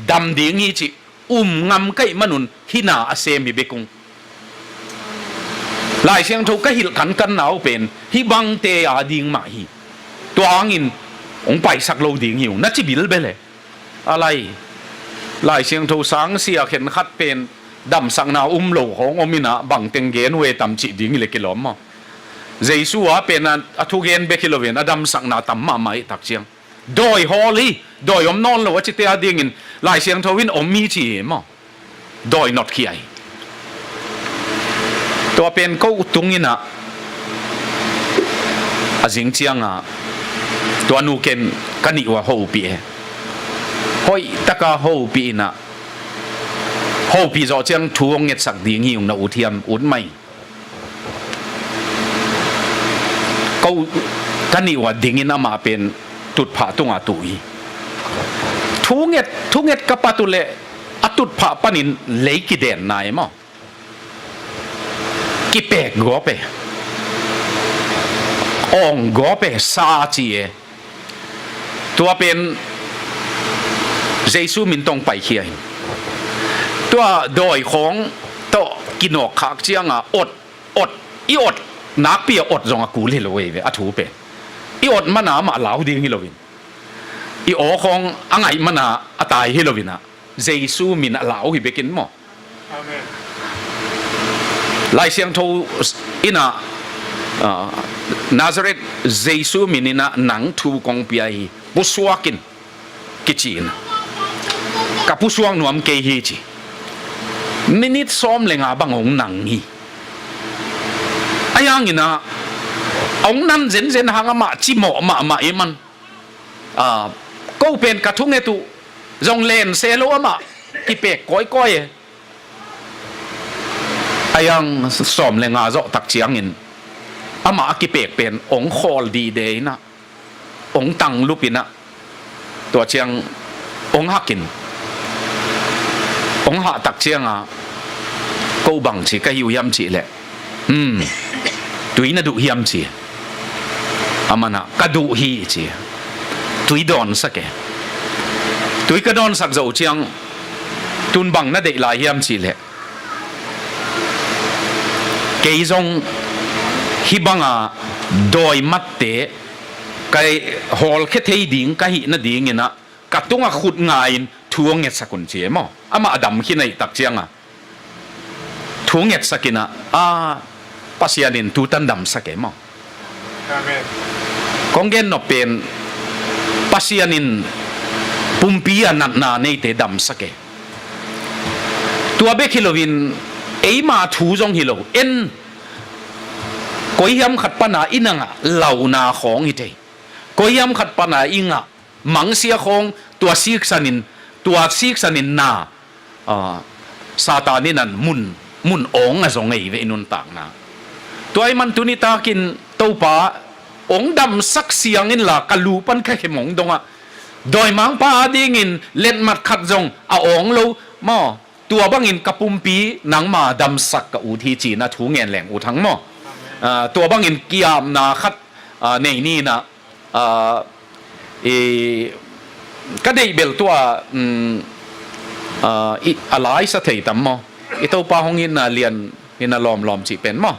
dam ding hi cih um ngam ka hih manun hih na a sem hi bek ung. Lai Siangtho ka hilh kankanna uh pen hih bangte a ding mah hi. Tua hangin hong paisak lo ding hi ung na ci bilbel e. A lai, Lai Siangtho sang sia khen khat pen damsakna um lo khawng om in ah bang teng gen uh e tam cih ding hi leh kilawm maw? Jesu a pen a, a thugen bek hi loin a damsakna tam mahmah hi tak ciang dawi hawl hi, dawi om nawn lo a cite a dingin Lai Siangtho in om hi ci hi maw? Dawi notkhia hi. Tua pen ko tung in ah a zing cianga tua nu ken ka nih uh a hopih e. Hoih taka hopih in ah, hopih zawh ciang thu hong ngetsak ding hi ung na ut hiam? Ut mai. Ko ka nih uh a dingin amah pen tutphah tunga tu hi. Thu nget, thu nget ka pat uh leh a tutphah panin lei kidenna e maw? Kipek gawp e, awng gawp e, sa ci e. Tua pen Jesu min tawh paikhia hi. Tua dawi khawng tawh kinawk khak cianga ot, ot, i ot nakpi a ot zong a kul hi lo ei ve, a thu pen i ot mana amah lau ding hi loin, i aw khawng a ngaih mana a tai hi loin ah Jesu min a lau hi bekin maw? Amen. Lai Siangtho in ah, ah, Nazareth Jesu min in ah nang thu kong pia hi, pusuak in kici in, ka pusuak nuam kei hi ci. Minit sawm le nga bang hong nang hi. A hiang in ah hong nan zenzen hang amah cimawh mahmah i man. Ah, ko pen ka thunget uh zong len se lo amah kipek kawikawi e. A hiang sawm le nga zawh tak ciangin amah a kipek pen hong khawl dide in ah, hong tanglup in ah, tua ciang hong hak in, hong hah tak cianga ko bang ci ka hi uh hiam cih leh, um, tui na duh hiam ci. A man ah ka duh hi ci. Tui dawnsak e. Tui ka dawnsak zoh ciang tun bang na deih lai hiam cih leh, kei zong hih banga dawi matte ka hawlkhia thei ding ka hih nadingin ah ka tungah khut nga-in thu hong ngetsak un ci e maw? Amah a dam khin ahih tak cianga thu ngetsak in ah, a, Pasian in tutan damsak e maw? Amen. Kong gen nop pen Pasian in pumpi a natna neite damsak e. Tua bek hi loin eima thu zong hi lo, en koi hiam khat pana i na ngah launa khawng hi thei. Koi hiam khat pana i ngah mangsia khawng tua siksanin, tua siksanin na, ah, Satan in an mun, mun awng a zong ei ve i nuntakna. Tua i man tuni takin Topa hong damsak siang inla ka lu pan ka khem hong dongah dawimangpa a dingin letmat khat zong a awng lo maw? Tua bangin ka pumpi nangma damsak ka ut hi ci-in a thu ngen leng ut hang maw? Ah, tua bangin kiamna khat, ah, nei ni in ah, ah, i, ka deih bel tua, um, ah, i, a laisa thei tam maw? I Topa hong itna lian in a lawmlawm cih pen maw?